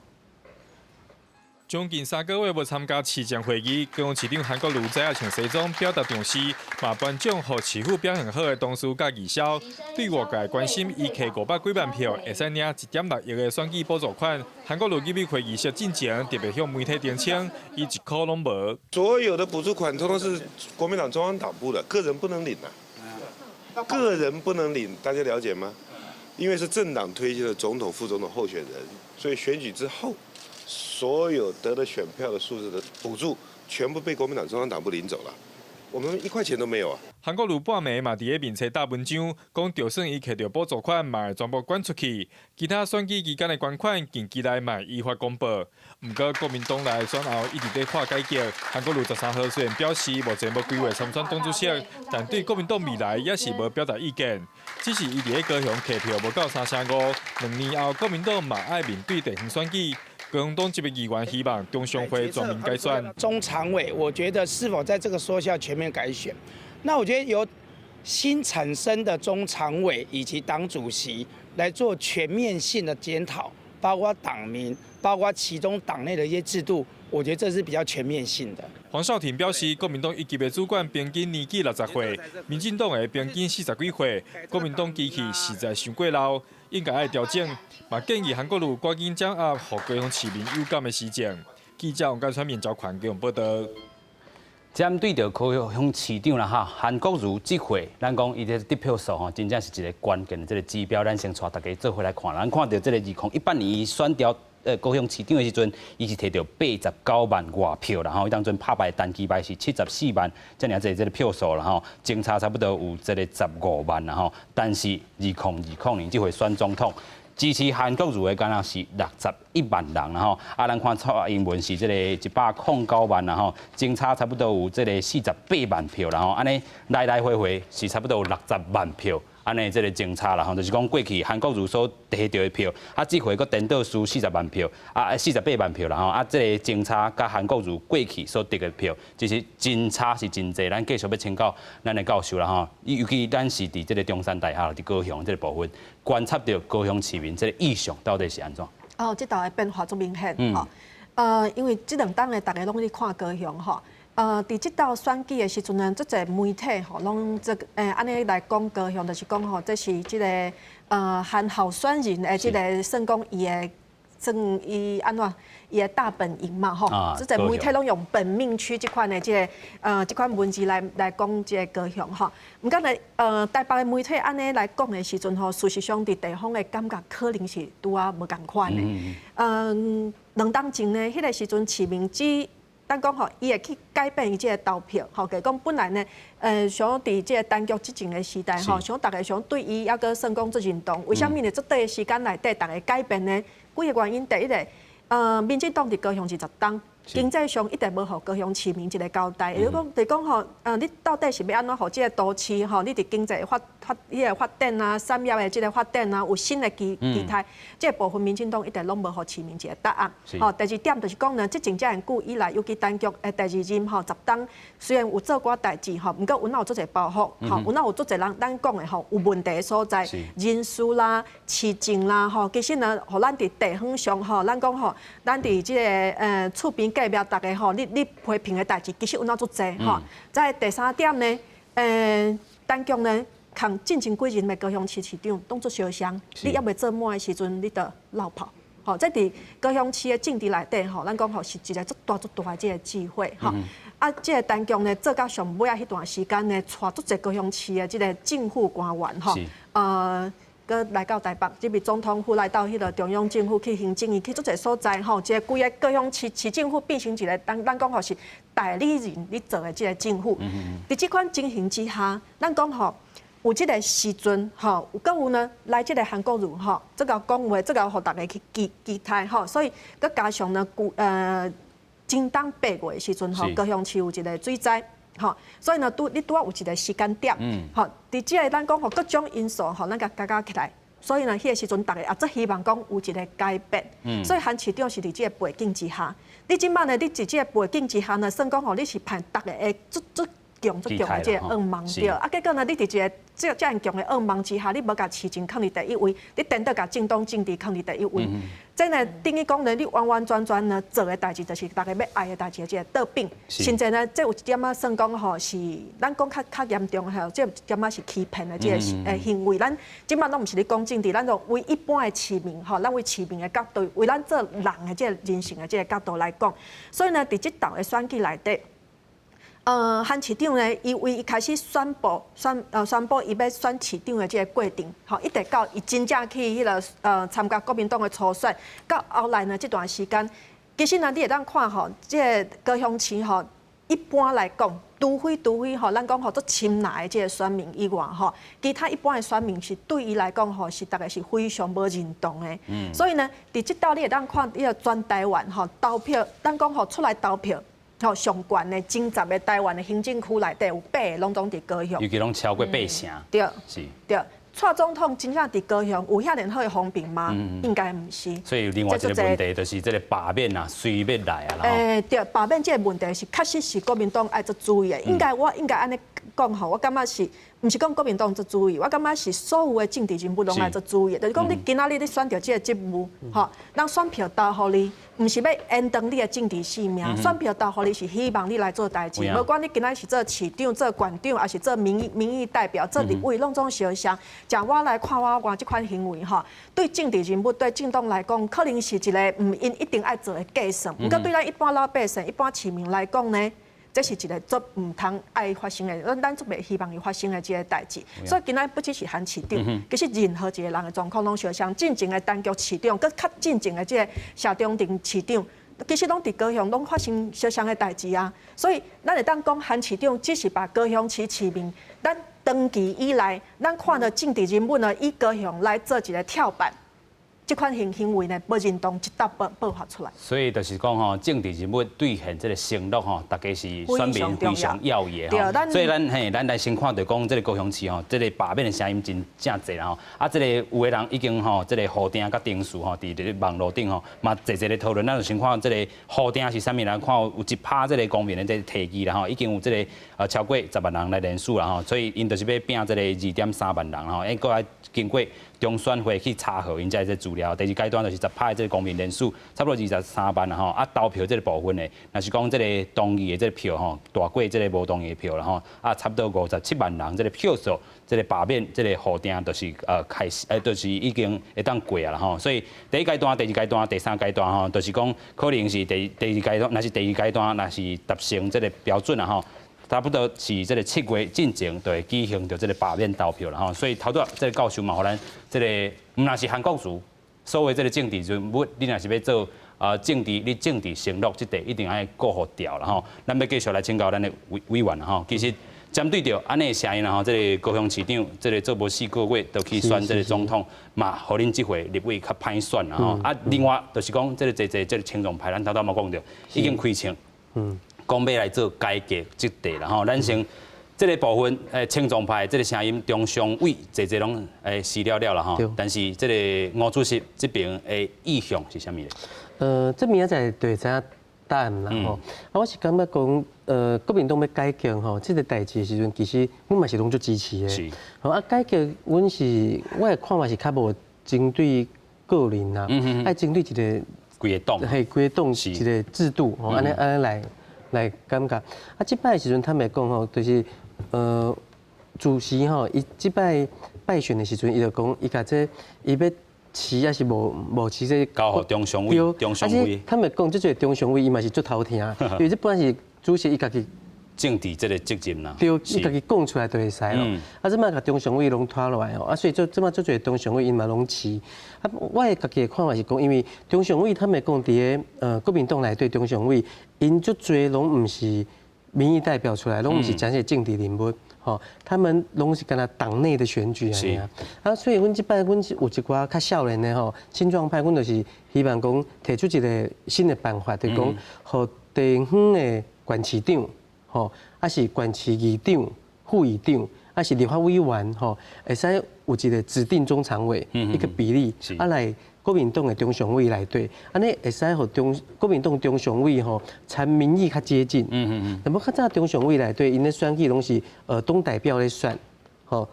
將近3個月無參加市政會議，高雄市長韓國瑜昨下穿西裝表達重視，嘛頒獎予市府表現好的同事佮義消，對外界關心，伊摕500幾萬票會使領1.6億的選舉補助款。韓國瑜入去會議室進前，特別向媒體澄清，伊一箍攏無。所有的補助款，通通是國民黨中央黨部的，個人不能領啊，個人不能領，大家了解嗎？因為是政黨推薦的總統、副總統候選人，所以選舉之後，所有得的選票的數字的補助，全部被國民黨中央黨部領走了，我們一塊錢都沒有啊！韓國瑜半暝嘛佇咧面冊打文章，講就算伊摕著補助款，嘛會全部捐出去。其他選舉期間的捐款，近期內嘛依法公布。毋過國民黨內選後一直咧看改革。韓國瑜13號雖然表示目前無規劃參選黨主席，但對國民黨未來也是無表達意見。只是伊佇咧高雄摕票無夠3成5，2年後國民黨嘛愛面對地方選舉。高雄黨籍的議員希望中常會全面改選。中常委，我覺得是否在這個時候需要全面改選？那我覺得由新產生的中常委以及黨主席來做全面性的檢討，包括黨名，包括其中黨內的一些制度，我覺得這是比較全面性的。黃紹庭表示，國民黨一級的主管平均年紀60歲，民進黨的平均40幾歲，國民黨機器實在傷過老，應該愛調整。嘛建議韓國瑜趕緊掌握，予高雄市民有感的施政。記者王家川面交權高雄報導。針對著高雄市長啦哈，韓國瑜這回，咱講伊的得票數吼，真正是一個關鍵的這個指標。咱先帶大家做伙來看，咱看著這個2018年選調高雄市長的時陣，伊是摕著89萬外票啦吼，伊當陣拍敗陳其邁是74萬，遮爾濟這個票數啦吼，相差差不多有這個15萬啦吼。但是2020年這回選總統，支持韓國瑜的敢若是61萬人啦吼，啊，咱看蔡英文是這個109萬啦吼，相差差不多有這個48萬票啦吼，按呢來來回回是差不多有60萬票。按呢這個相差啦吼，就是講過去韓國瑜所摕著的票，啊，這回閣顛倒輸40萬票，啊，48萬票啦吼，啊，這個相差佮韓國瑜過去所得的票，其實真差是真濟。咱繼續欲請教咱的教授啦吼，尤其咱是佇這個中山大學佇高雄這個部分，觀察著高雄市民這個意向到底是按怎？哦，這道的變化足明顯吼，因為這兩冬的逐家攏咧看高雄吼。佇這道選舉的時陣呢，足濟媒體吼，攏這按呢來講高雄，就是講吼，這是這個韓候選人的這個算講伊的算伊按怎伊的大本營嘛吼，足濟媒體攏用本命區這款的這個這款文字來講這個高雄吼。毋過呢，台北的媒體按呢來講的時陣吼，事實上佇地方的感覺可能是拄仔無仝款的。2冬前呢，彼個時陣市民只咱講吼，伊會去改變伊這個投票，吼，就講本來呢，像佇這個陳菊執政的時代，吼，像逐家想對伊猶閣算講足認同，為啥物呢？這短的時間內底，逐家改變呢？幾个原因，第一个，民進黨佇高雄20冬，經濟上一直無予高雄市民一個交代，也就是講，就是講吼，你到底是欲按怎予這个都市吼，你佇經濟發發彼个發展啊，產業的這个發展啊，有新的期待，這个部分民進黨一直攏無予市民一個答案。吼，第二點就是講呢，執政遮爾久以來，尤其陳菊的第二任吼，十冬雖然有做寡代誌吼，毋過有哪有足濟包袱，吼，有哪有足濟人咱講的吼有問題的所在，人事啦、市政啦，吼，其實呢，予咱佇地方上吼，咱講吼，咱佇這个厝邊隔壁逐个吼，你批評的代誌，其實有哪足濟吼。再第三點呢，陳菊呢，佇進前幾任的高雄市市長攏足相像，你猶未做滿的時陣，你就落跑。吼，這佇高雄市的政治內底吼，咱講吼是一个足大足大的這个智慧吼。啊，這个陳菊呢，做到上尾仔彼段時間呢，帶足濟高雄市的這个政府官員吼，閣來到台北，這邊總統府來到彼个中央政府去行政院去足濟所在吼，這个規个高雄市市政府變成一个，咱講吼是代理人咧做的這个政府。佇這款情形之下，咱講吼有這个時陣吼，有閣有呢來這个韓國瑜吼，這個講話，這個予大家去期待吼，所以閣加上呢，舊前冬8月的時陣吼，高雄市有一个水災。吼，所以呢，你拄仔有一个時間點，吼，佇這个咱講吼各種因素吼，咱共加加起來，所以呢，彼个時陣逐家也足希望講有一个改變，所以韓市長是佇這个背景之下，你這擺呢，你佇這个背景之下呢，算講吼，你是盼逐家會足足強足強的這个願望對，啊，結果呢，你佇一个這爾強的願望之下，你無共市政囥佇第一位，你顛倒共政黨政治囥佇第一位，這呢等於講呢，你完完全全呢做的代誌就是逐家欲愛的代誌，這个倒反。甚至呢，這有一點仔算講吼，是咱講較嚴重吼，這有一點仔是欺騙的這个行為。咱這擺攏毋是咧講政治，咱就為一般的市民吼，咱為市民的角度，為咱做人的這个人性的這个角度來講，所以呢，佇這道的選舉內底。韓市長呢，伊為伊開始宣布伊欲選市長的這个過程，吼，一直到伊真正去彼个參加國民黨的初選，到後來呢這段時間，其實呢你會當看吼，這个高雄市吼，一般來講，除非吼，咱講吼足深藍的這个選民以外吼，其他一般的選民是對伊來講吼，是逐家是非常無認同的。所以呢，佇這道你會當看，彼个全台灣吼投票，咱講吼出來投票。吼，上懸的前十个台灣的行政區內底有八个攏總佇高雄，尤其攏超過八成。對，是，對。蔡總統真正佇高雄有遐爾好的風評嗎？應該毋是。所以另外一个問題就是這个罷免啊，隨欲來啊。對，罷免這个問題是確實是國民黨愛足注意的。應該我應該按呢講吼，我感覺是，毋是講國民黨足注意，我感覺是所有的政治人物攏愛足注意。就是講你今仔日你選著這个職務，吼，人選票投予你，毋是欲延長你的政治生命，選票投予你是希望你來做代誌。無管你今仔是做市長、做縣長，抑是做民意代表、做立委，攏總相像。像我來看我這款行為吼，對政治人物、對政黨來講，可能是一个毋𪜶一定愛做的計算。毋過對咱一般老百姓、一般市民來講呢，這是一个足毋通愛發生的，咱足袂希望伊發生的這个代誌。所以今仔不只是韓市長，其實任何一個人的狀況攏相像。進前的陳菊市長，閣較進前的這个謝長廷市長，其實攏佇高雄攏發生相像的代誌啊。所以咱會當講韓市長只是把高雄市市民，咱長期以來，咱看著政治人物呢，以高雄來做一个跳板。這款行為呢，無認同一搭爆發出來。所以就是講吼，政治人物兌現這个承諾吼，逐家是選民非常要的吼。所以咱嘿，咱來先看著講這个高雄市吼，這个罷免的聲音真正濟啦吼。啊，這个有的人已經吼，這个預定佮登記吼，佇咧網路頂吼，嘛濟濟咧討論。咱就先看這个預定是啥物人，看有一趴這个公民的這个提議啦吼，已經有這个超過10萬人來聯署啦吼，所以𪜶就是欲拼這个2.3萬人吼，應該經過中選會去查核𪜶這個資料。第二階段就是10趴的這個公民人數，差不多23萬啦吼。啊，投票這個部分的，若是講這个同意的這個票吼，大過這个無同意的票啦吼。啊，差不多57萬人這个票數，這个罷免這个預定就是開始，就是已經會當過啊啦吼。所以第一階段、第二階段、第三階段吼，就是講可能是第二階段，若是第二階段，若是達成這个標準啦吼。差不多是這个7月進前就會舉行著這个罷免投票啦吼，所以頭拄仔這个教授嘛，予咱這个毋但是韓國瑜，所謂這个政治人物，你若是欲做政治，你政治承諾這塊一定愛顧予牢啦吼。咱欲繼續來請教咱的委員吼，其實針對著按呢的聲音啦吼，這個高雄市長，這個做無4個月就去選這個總統，嘛，予恁這回立委較歹選啦吼。啊，另外就是講，這個濟濟這個青壯派，咱頭拄嘛講著，已經開槍，講欲來做改革這塊啦吼。咱先這個部分，青壯派這個聲音，中常委濟濟攏死了了啦吼。但是這個吳主席這邊的意向是啥物咧？這明仔載就會知影答案啦吼。啊，我是感覺講，國民黨欲改革吼，這個代誌的時陣，其實阮嘛是攏足支持的。吼啊，改革，阮是我的看法是較無針對個人啦，愛針對一個規個黨，嘿，規個黨一個制度吼，按呢按呢來感覺。啊，這擺的時陣，坦白講吼，就是主席吼，伊這擺敗選的時陣，伊就講，伊共這伊欲辭抑是無辭這交予中常委，中常委。坦白講，這個中常委伊嘛是足頭疼，因為這本來是主席伊家己政治這個責任啦。對，伊家己講出來就會使咯。啊，這擺共中常委攏拖落來吼，啊，所以做這擺足濟中常委𪜶嘛攏辭。啊，我的家己的看法是講，因為中常委坦白講，佇个國民黨內底中常委，𪜶足濟攏毋是民意代表出來，攏毋是真正政治人物。吼，他們攏是敢若黨內的選舉按呢。啊，所以阮這擺阮是有一寡較少年的吼，青壯派，阮就是希望講提出一個新的辦法，就是講，予地方的縣市長，吼，抑是縣市議長、副議長，抑是立法委員，吼，會使有一個指定中常委一個比例，啊來國民黨的中常委內底，按呢會使予中國民黨中常委吼參民意較接近。那麼較早中常委內底，𪜶咧選舉攏是黨代表咧選，吼，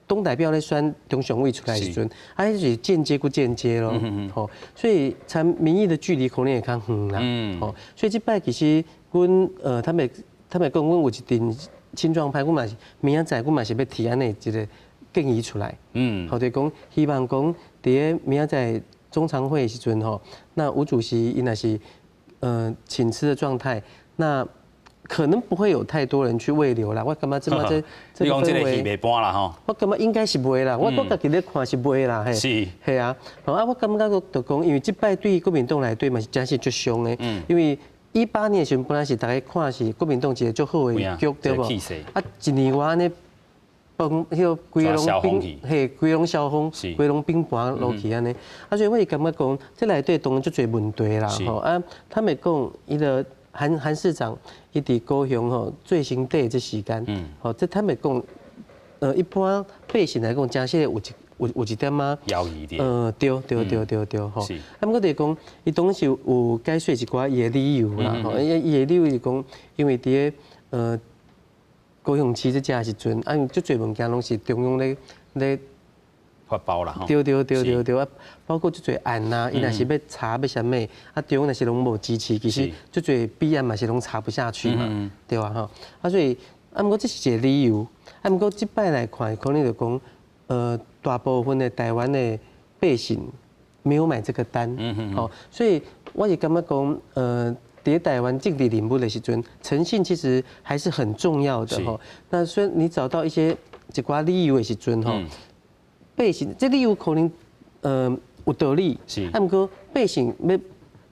黨代表咧選中常委出來時陣，啊，彼是間接閣間接咯，吼，所以參民意的距離可能會較遠啦，吼，所以這擺其實阮坦白講，阮有一陣青壯派，阮嘛是明仔載，阮嘛是欲提按呢一個建議出來，好，就講希望講佇个明仔載中常會的時陣吼，那吳主席伊若是請辭的狀態，那可能不會有太多人去慰留啦。我感覺這麼這這個氛圍，袂搬啦吼。我感覺應該是袂啦，我家己咧看是袂啦，嘿。嘿啊，啊，我感覺就講，因為這擺對國民黨來對嘛是真是足傷的，因為18年的時陣本來是大家看是國民黨一個足好的局，對無？啊，一年外按呢。崩，彼個規攏冰，嘿，規攏消風，規攏冰盤落去按呢。啊，所以我是感覺講，這內底當然足濟問題啦，吼啊，坦白講，伊個韓市長，伊佇高雄吼做先底這時間，吼，這坦白講，一般百姓來講，真實有一有有一點仔，猶豫點。對對對對對，吼。啊，毋過就是講，伊當然是有解說一寡伊的理由啦，吼，伊伊的理由是講，因為佇个高雄市這遮時陣，啊，足濟物件攏是中央咧咧發包啦，對對對對對啊，包括足濟案啊，伊若是欲查欲啥物，啊，中央若是攏無支持，其實足濟弊案嘛是攏查不下去嘛，對吧吼？啊，所以啊，毋過這是一個理由，啊，毋過這擺來看，可能就講，大部分的台灣的百姓沒有買這個單，吼，所以我是感覺講，佇台灣政治人物的時陣，誠信其實還是很重要的吼。那雖然你找到一些一寡理由的時陣吼，百姓這理由可能有道理，啊，毋過百姓欲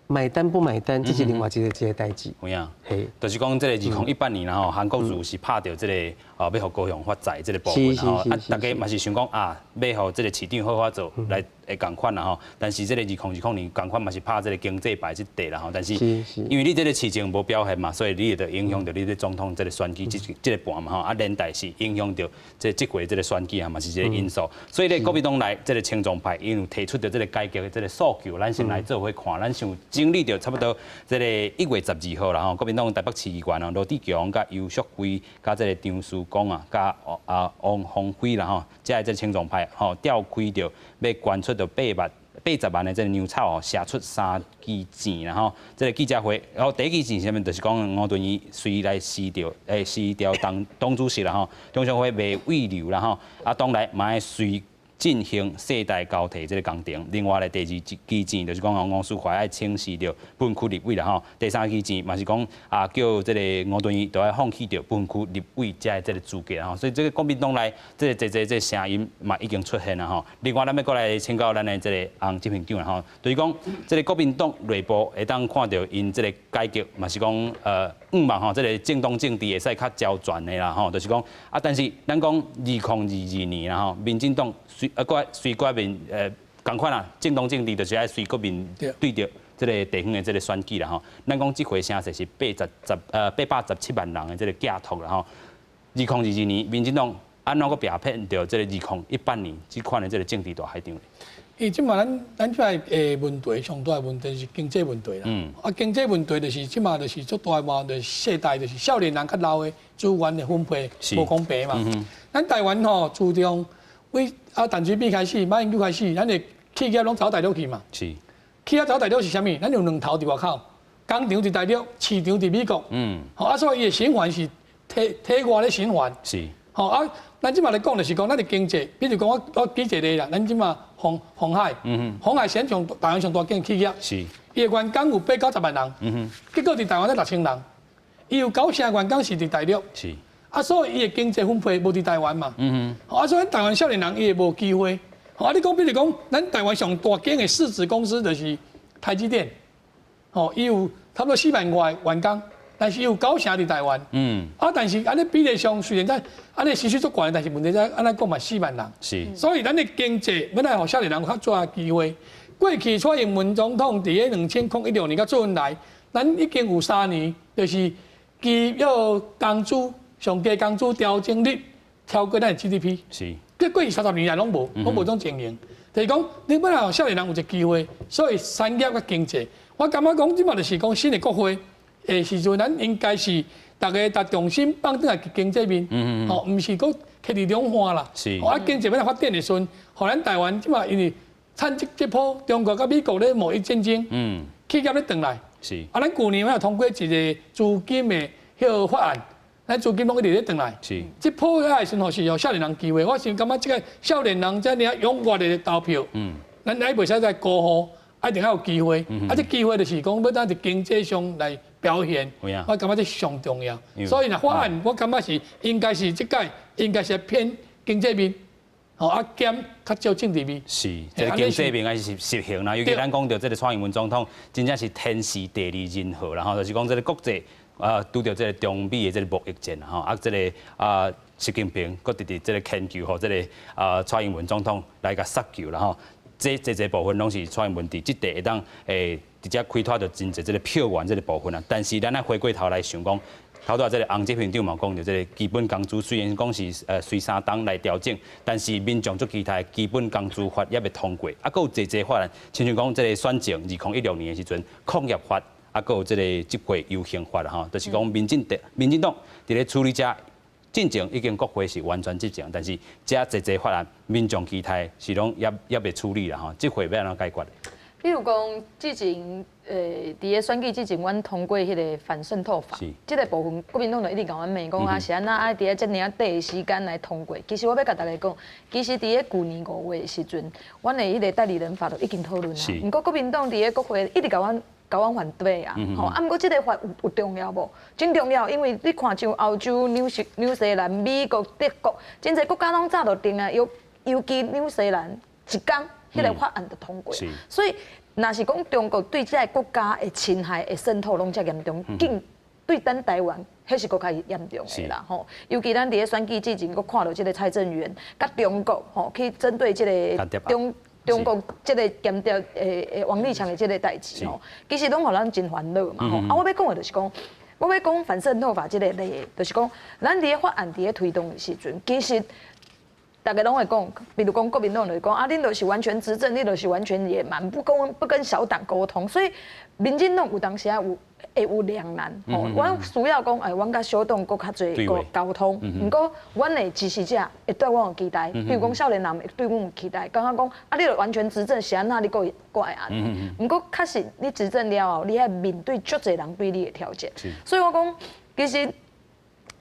買單不買單，這是另外一個代誌。有影，嘿，就是講這個2018年啦吼，韓國瑜是拍著這個哦，欲予高雄發財這個部分吼，啊，大家嘛是想講啊，欲予這個市長好好做來會仝款啦吼。但是這個2020年仝款嘛是拍這個經濟牌這塊啦吼。但是因為你這個市政無表現嘛，所以你會影響著你這總統這個選舉這這個盤嘛吼。啊，連帶是影響著這這回這個選舉啊嘛是這個因素。所以咧，國民黨內這個青壯派𪜶有提出著這個改革的這個訴求，咱先來做伙看，咱想整理著差不多這個1月12號啦吼，國民黨台北市議員哦，羅智強佮游淑慧佮這個張淑光啊，佮啊王鴻輝啦吼，這個這青壯派吼召開著欲捐出著8萬80萬的這個糧草哦，寫出三支箭啦吼。這個記者會，然後第一支箭啥物，就是講吳敦義隨來辭掉，辭掉黨黨主席啦吼，中常會袂慰留啦吼，啊，黨內嘛愛隨。進行世代交替這個工程。另外咧，第二支箭就是講黃思懷愛請辭著分區立委啦吼。第三支箭嘛是講啊，叫這個吳敦義都愛放棄著分區立委這個這個資格吼。所以這個國民黨內這個這這這聲音嘛已經出現啦吼。另外，咱欲閣來請教咱的這個洪執行長啦吼，就是講這個國民黨內部會當看著𪜶這個改革嘛是講向望吼，這個政黨政治會使較周全的啦吼，就是講啊，但是咱講2022年啦吼，民進黨隨啊閣隨國民仝款啦，政黨政治就是愛隨國民對著這個地方的這個選舉啦吼。咱講這回聲勢是877萬人的這個寄託啦吼。2022年，民進黨按怎閣避免著這個2018年這款的這個政治大海場？伊這馬咱咱這擺的問題上大的問題是經濟問題啦。啊，經濟問題就是這馬就是足大的問題，就是世代就是少年人較老的資源的分配無公平嘛。咱台灣吼，自從為啊陳水扁開始，馬英九開始，咱的企業攏走大陸去嘛。企業走大陸是啥物？咱有兩頭佇外口，工廠佇大陸，市場佇美國。吼啊，所以伊的循環是體體外咧循環。吼啊，咱這馬來講就是講，咱的經濟，比如講我我舉一個例啦，咱這馬鴻鴻海，鴻海是上台灣上大間企業，伊的員工有八九十萬人，結果佇台灣才6000人，伊有九成員工是佇大陸，啊，所以伊的經濟分配無佇台灣嘛，啊，所以台灣少年人伊會無機會。啊，你講比如講，咱台灣上大間的市值公司就是台積電，吼，伊有差不多4萬外員工。但是有九成佇台灣，啊，但是按呢比例上雖然在按呢薪水足懸，但是問題在按呢講嘛四萬人，所以咱的經濟欲來予少年人有較濟機會。過去蔡英文總統佇咧2016年佮周恩來，咱已經有3年，就是基要工資上低工資調整率超過咱的 GDP，這過去30年來攏無，攏無這種情形。就是講，你欲來予少年人有一個機會，所以產業佮經濟，我感覺講這馬就是講新的國會的時陣，咱應該是逐家逐重心放轉來經濟面，吼，毋是閣徛佇兩岸啦。啊，經濟欲來發展的時陣，予咱台灣這馬因為趁這這波中國佮美國咧貿易戰爭，企業咧轉來。啊，咱舊年有通過一個資金的彼個法案，咱資金攏一直咧轉來。這波的時陣吼是予少年人機會，我是感覺這個少年人遮爾踴躍的投票，咱愛袂使再辜負，一定要有機會。啊，這機會就是講欲怎佇經濟上來表現，我感覺這上重要。所以若法案，我感覺是應該是這屆應該是偏經濟面，吼啊減較少政治面。是，這個經濟面愛是實行啦。尤其咱講著這個蔡英文總統，真正是天時地利人和啦，吼，就是講這個國際啊，拄著這個中美的這個貿易戰吼，啊，這個啊，習近平閣直直這個牽求，予這個啊蔡英文總統來共殺球啦吼。這這這部分攏是蔡英文佇這塊會當會直接開拓著真濟這個票源這個部分啊。但是咱愛回過頭來想講，頭拄仔這個洪執行長嘛講著這個基本工資雖然講是隨三冬來調整，但是民眾足期待基本工資法猶未通過，啊，閣有濟濟法案，親像講這個選前2016年的時陣，礦業法，啊，閣有這個集會遊行法吼，就是講民進黨佇咧處理這進前已經國會是完全執政，但是這濟濟法案，民眾期待是攏猶猶未處理啦吼，這回欲按怎解決？比如講，之前佇咧選舉之前，阮通過彼個反滲透法，這個部分國民黨就一直共阮罵，講啊是按怎愛佇咧遮爾仔短的時間來通過。其實我欲共大家講，其實佇咧舊年5月的時陣，阮的彼個代理人法就已經討論啊。毋過國民黨佇咧國會一直共阮共阮反對啊，吼啊！毋過這個法有有重要無？真重要，因為你看像歐洲、紐西、紐西蘭、美國、德國，真濟國家攏早就定啊，尤尤其紐西蘭一工，彼個法案就通過。所以，若是講中國對這個國家的侵害的滲透攏遮嚴重，更對咱台灣，彼是閣較嚴重的啦吼。尤其咱佇咧選舉之前，閣看著這個蔡正元佮中國吼去針對這個中。中國這個間諜的王立強的這個代誌吼，其實攏予咱真煩惱嘛吼。啊，我欲講的就是講，我欲講反滲透法這個例，就是講，咱佇咧法案佇咧推動的時陣，其實逐家攏會講，比如講國民黨就會講啊，恁就是完全執政，你就是完全野蠻，不跟小黨溝通，所以民進黨有當時仔有會有兩難吼。阮需要講，哎，阮佮小黨閣較濟溝溝通，毋過阮的支持者會對阮有期待，比如講少年人會對阮有期待，感覺講啊，你著完全執政是按怎你閣閣會按呢？毋過確實你執政了後，你愛面對足濟人對你的挑戰，所以我講其實。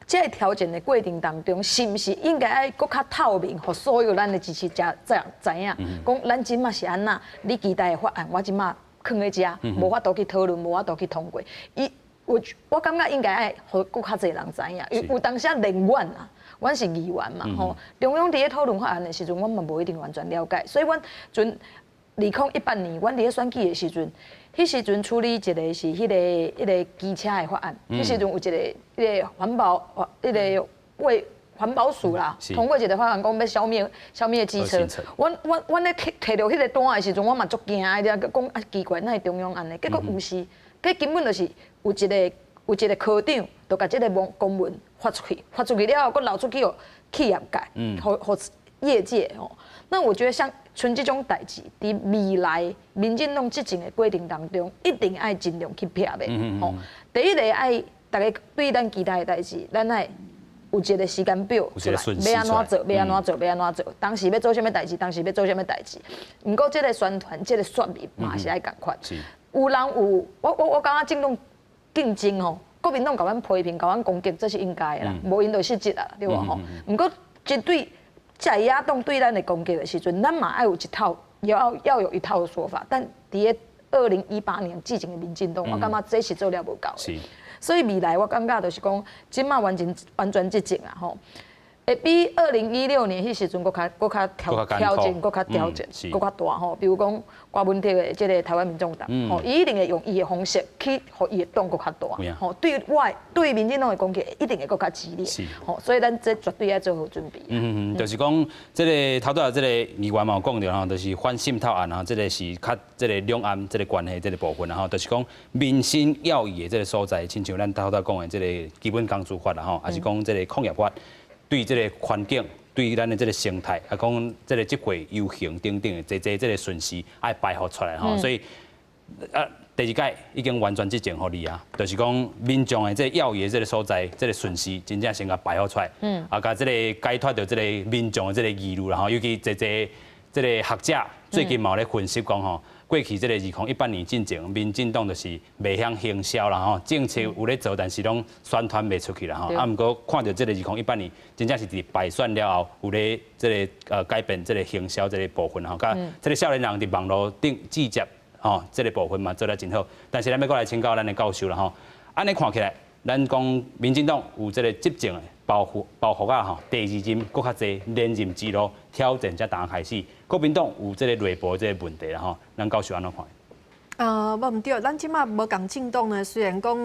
這个調整的過程當中，是毋是應該愛閣較透明，予所有咱的支持者知知影，講咱這馬是按怎，你期待的法案，我這馬囥咧遮，無法度去討論，無法度去通過。伊有我感覺應該愛予閣較濟人知影，有有當時連阮啊，阮是議員嘛，吼，中央佇咧討論法案的時陣，阮嘛無一定完全了解，所以阮陣2018年，阮佇咧選舉的時陣，彼時陣處理一個是彼個機車的法案，彼時陣有一個彼個環保，彼個為環保署啦，通過一個法案，講欲消滅機車。阮咧提著彼個單的時陣，我嘛足驚的，講啊奇怪，哪會中央按呢？結果毋是，結根本就是有一個科長，就共這个公文發出去，發出去了後，閣流出去予企業界，予業界吼。那我覺得像像這種代誌，佇未來民進黨執政的過程當中，一定愛盡量去避的。吼，第一個愛逐家對咱期待的代誌，咱愛有一個時間表出來，欲按怎做，欲按怎做，欲按怎做。當時欲做啥物代誌，當時欲做啥物代誌。毋過這个宣傳，這个說明嘛是愛仝款。有人有，我感覺政黨競爭吼，國民黨共阮批評、共阮攻擊，這是應該的啦，無𪜶就失職啊，對無吼？毋過針對在野黨對咱的攻擊的時陣，咱嘛愛有一套，要有一套說法。但佇咧2018年之前的民進黨，我感覺這是做了無夠。所以未來我感覺就是講，這馬完全完全執政啊吼，會比2016年彼時陣閣較挑戰，閣較挑戰，閣較大吼。比如講柯文哲的這個台灣民眾黨，吼，伊一定會用伊的方式去予伊的黨閣較大，吼，對外對民進黨的攻擊一定會閣較激烈，吼，所以咱這絕對愛做好準備。嗯嗯，就是講這个頭拄仔這个議員嘛有講著吼，就是反滲透案吼，這个是較這个兩岸這个關係這个部分啦吼，就是講民生要義的這个所在，親像咱頭拄仔講的這个基本工資法啦吼，抑是講這个礦業法。對這个環境，對咱的這个生態，啊，講這个集會遊行等等的，這个損失愛排予出來吼，所以啊，第二屆已經完全執政予你啊，就是講民眾的這个要義的這个所在，這个損失真正先共排予出來，啊，共這个解脫著這个民眾的這个疑慮啦吼，尤其濟濟這个學者最近嘛有咧分析講吼，過去這个2018年進前，民進黨就是袂曉行銷啦吼，政策有咧做，但是攏宣傳袂出去啦吼。啊，毋過看著這個2018年，真正是佇敗選了後，有咧這个改變這个行銷這个部分吼，佮這个少年人佇網路頂集結吼，這个部分嘛做得真好。但是咱欲閣來請教咱的教授啦吼，按呢看起來，咱講民進黨有這个執政的包袱仔吼，第二任閣較濟連任之路挑戰才剛開始。國民黨有這个內部這个問題啦吼，咱教授按怎看？無毋對，咱這馬無仝政黨呢，雖然講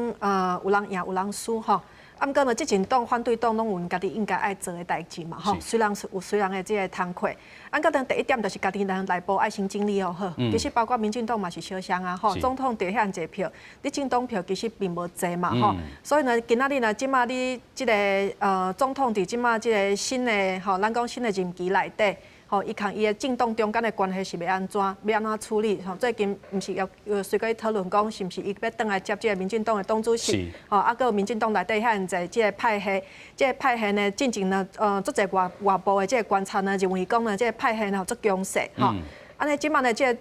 有人贏有人輸吼，啊，毋過呢，執政黨、反對黨攏有𪜶家己應該愛做的代誌嘛吼。雖然是有雖然的這个工課，啊，閣第一點就是家己人內部愛先整理予好。其實包括民進黨嘛是相像啊吼，總統得遐濟票，你政黨票其實並無濟嘛吼。所以呢，今仔日呢，這馬你這个總統佇這馬這个新的吼，咱講新的任期內底。吼，伊看伊的政黨中間的關係是欲按怎，欲按怎處理？吼，最近毋是有隨閣討論講，是毋是伊欲轉來接這个民進黨的黨主席？吼，啊，閣有民進黨內底遐爾濟這个派系，這个派系呢，進前呢，足濟外部的這个觀察呢，認為講呢，這个派系呢足強勢，吼。按呢，這馬呢，這个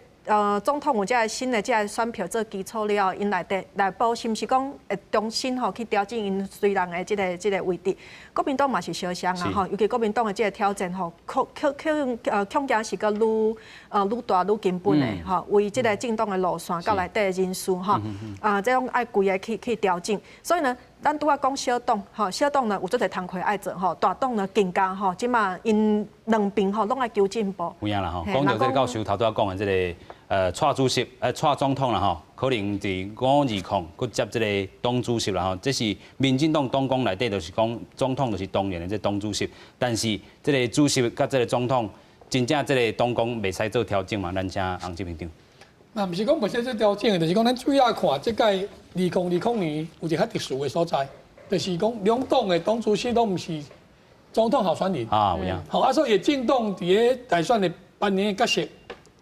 總統有這个新的這个選票做基礎了後，𪜶內底內部是毋是講會重新吼去調整𪜶隨人的這个位置？國民黨嘛是相像啊吼，尤其國民黨的這个挑戰吼，可恐驚是閣愈大愈根本的吼，為這个政黨的路線佮內底的人事吼，啊，這種愛規个去調整。所以呢，咱拄仔講小黨吼，小黨呢有足濟工課愛做吼，大黨呢更加吼，這馬𪜶兩邊吼攏愛求進步。有影啦吼，講著這个教授頭拄仔講的這个蔡主席，蔡總統啦吼，可能佇520閣接這个黨主席啦吼，這是民進黨黨綱內底，就是講總統就是當然的這黨主席，但是這个主席佮這个總統，真正這个黨綱袂使做調整嘛？咱請洪執行長。那毋是講袂使做調整的，就是講咱主要看這屆2020年有一個較特殊的所在，就是講兩黨的黨主席攏毋是總統候選人。啊，有影。好，啊，所以政黨佇咧大選的扮演的角色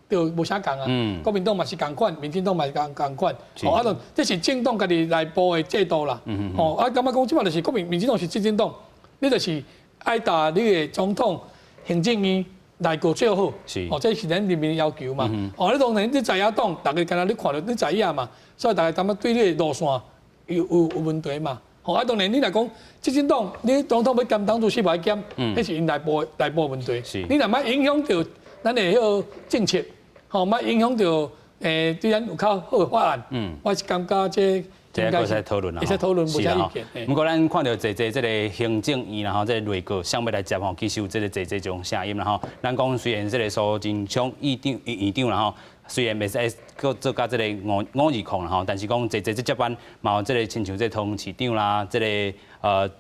就無啥仝啊。國民黨嘛是仝款，民進黨嘛是仝款。吼，啊，就這是政黨家己內部的制度啦。吼，啊，感覺講這馬就是國民民進黨是執政黨，你就是愛踏你的總統、行政院內閣最好。哦，這是咱人民的要求嘛。哦，你當然你在野黨，逐家敢若你看著你在野嘛，所以逐家感覺對你的路線有問題嘛。吼啊，當然你若講執政黨，你總統欲兼黨主席無愛兼，彼是𪜶內部問題。你若欲影響著咱的彼个政策，吼，欲影響著對咱有較好的法案，我是感覺這這個會使討論啦，會使討論，無啥意見。毋過咱看著濟濟這个行政院啦吼，這个內閣啥欲來接吼，其實有這个濟濟種聲音啦吼。咱講雖然這个蘇貞昌院長院長啦吼，雖然袂使閣做甲這个五五二控啦吼，但是講濟濟這接班嘛有這个親像這个湯市長啦，這个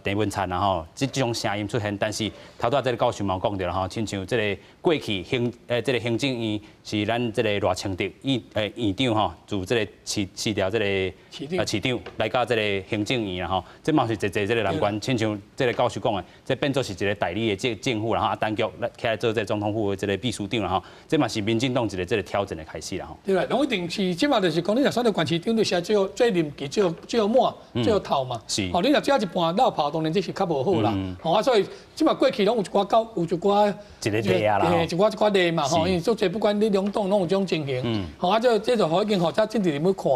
鄭文燦啦吼，這種聲音出現，但是頭拄仔這个教授嘛有講著啦吼，親像這个過去行這个行政院是咱這个賴清德院院長吼，自這个辭辭掉這个市長來到這個行政院啦吼，這嘛是濟濟這个難關，親像這个教授講的，這變做是一個代理的這政府啦吼，啊陳菊起來做這个總統府的這个秘書長啦吼，這嘛是民進黨一個這个挑戰的開始啦吼。對啦，攏一定是這馬就是講，你若選著縣市長，就是最後最任期最後最後滿最後頭嘛。哦，你若只一半落跑，當然這是較無好啦。吼啊，所以這馬過去攏有一寡搞，有一寡一个例啊啦，一寡一寡例嘛吼，因為足濟不管你兩黨攏有這種情形。吼啊，這這就已經予遮政治人物看。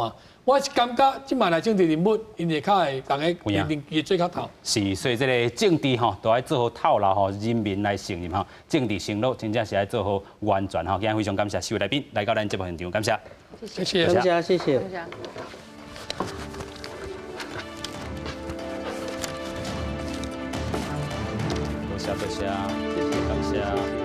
我是感覺這馬來政治人物，𪜶會較會逐个認會做較透。是，所以這个政治吼，都愛做好透露，予人民來承認吼，政治承諾真正是愛做好完全吼。今日非常感謝四位來賓來到咱節目現場，感謝。謝謝，感謝，謝謝。多謝多謝，謝謝，感謝。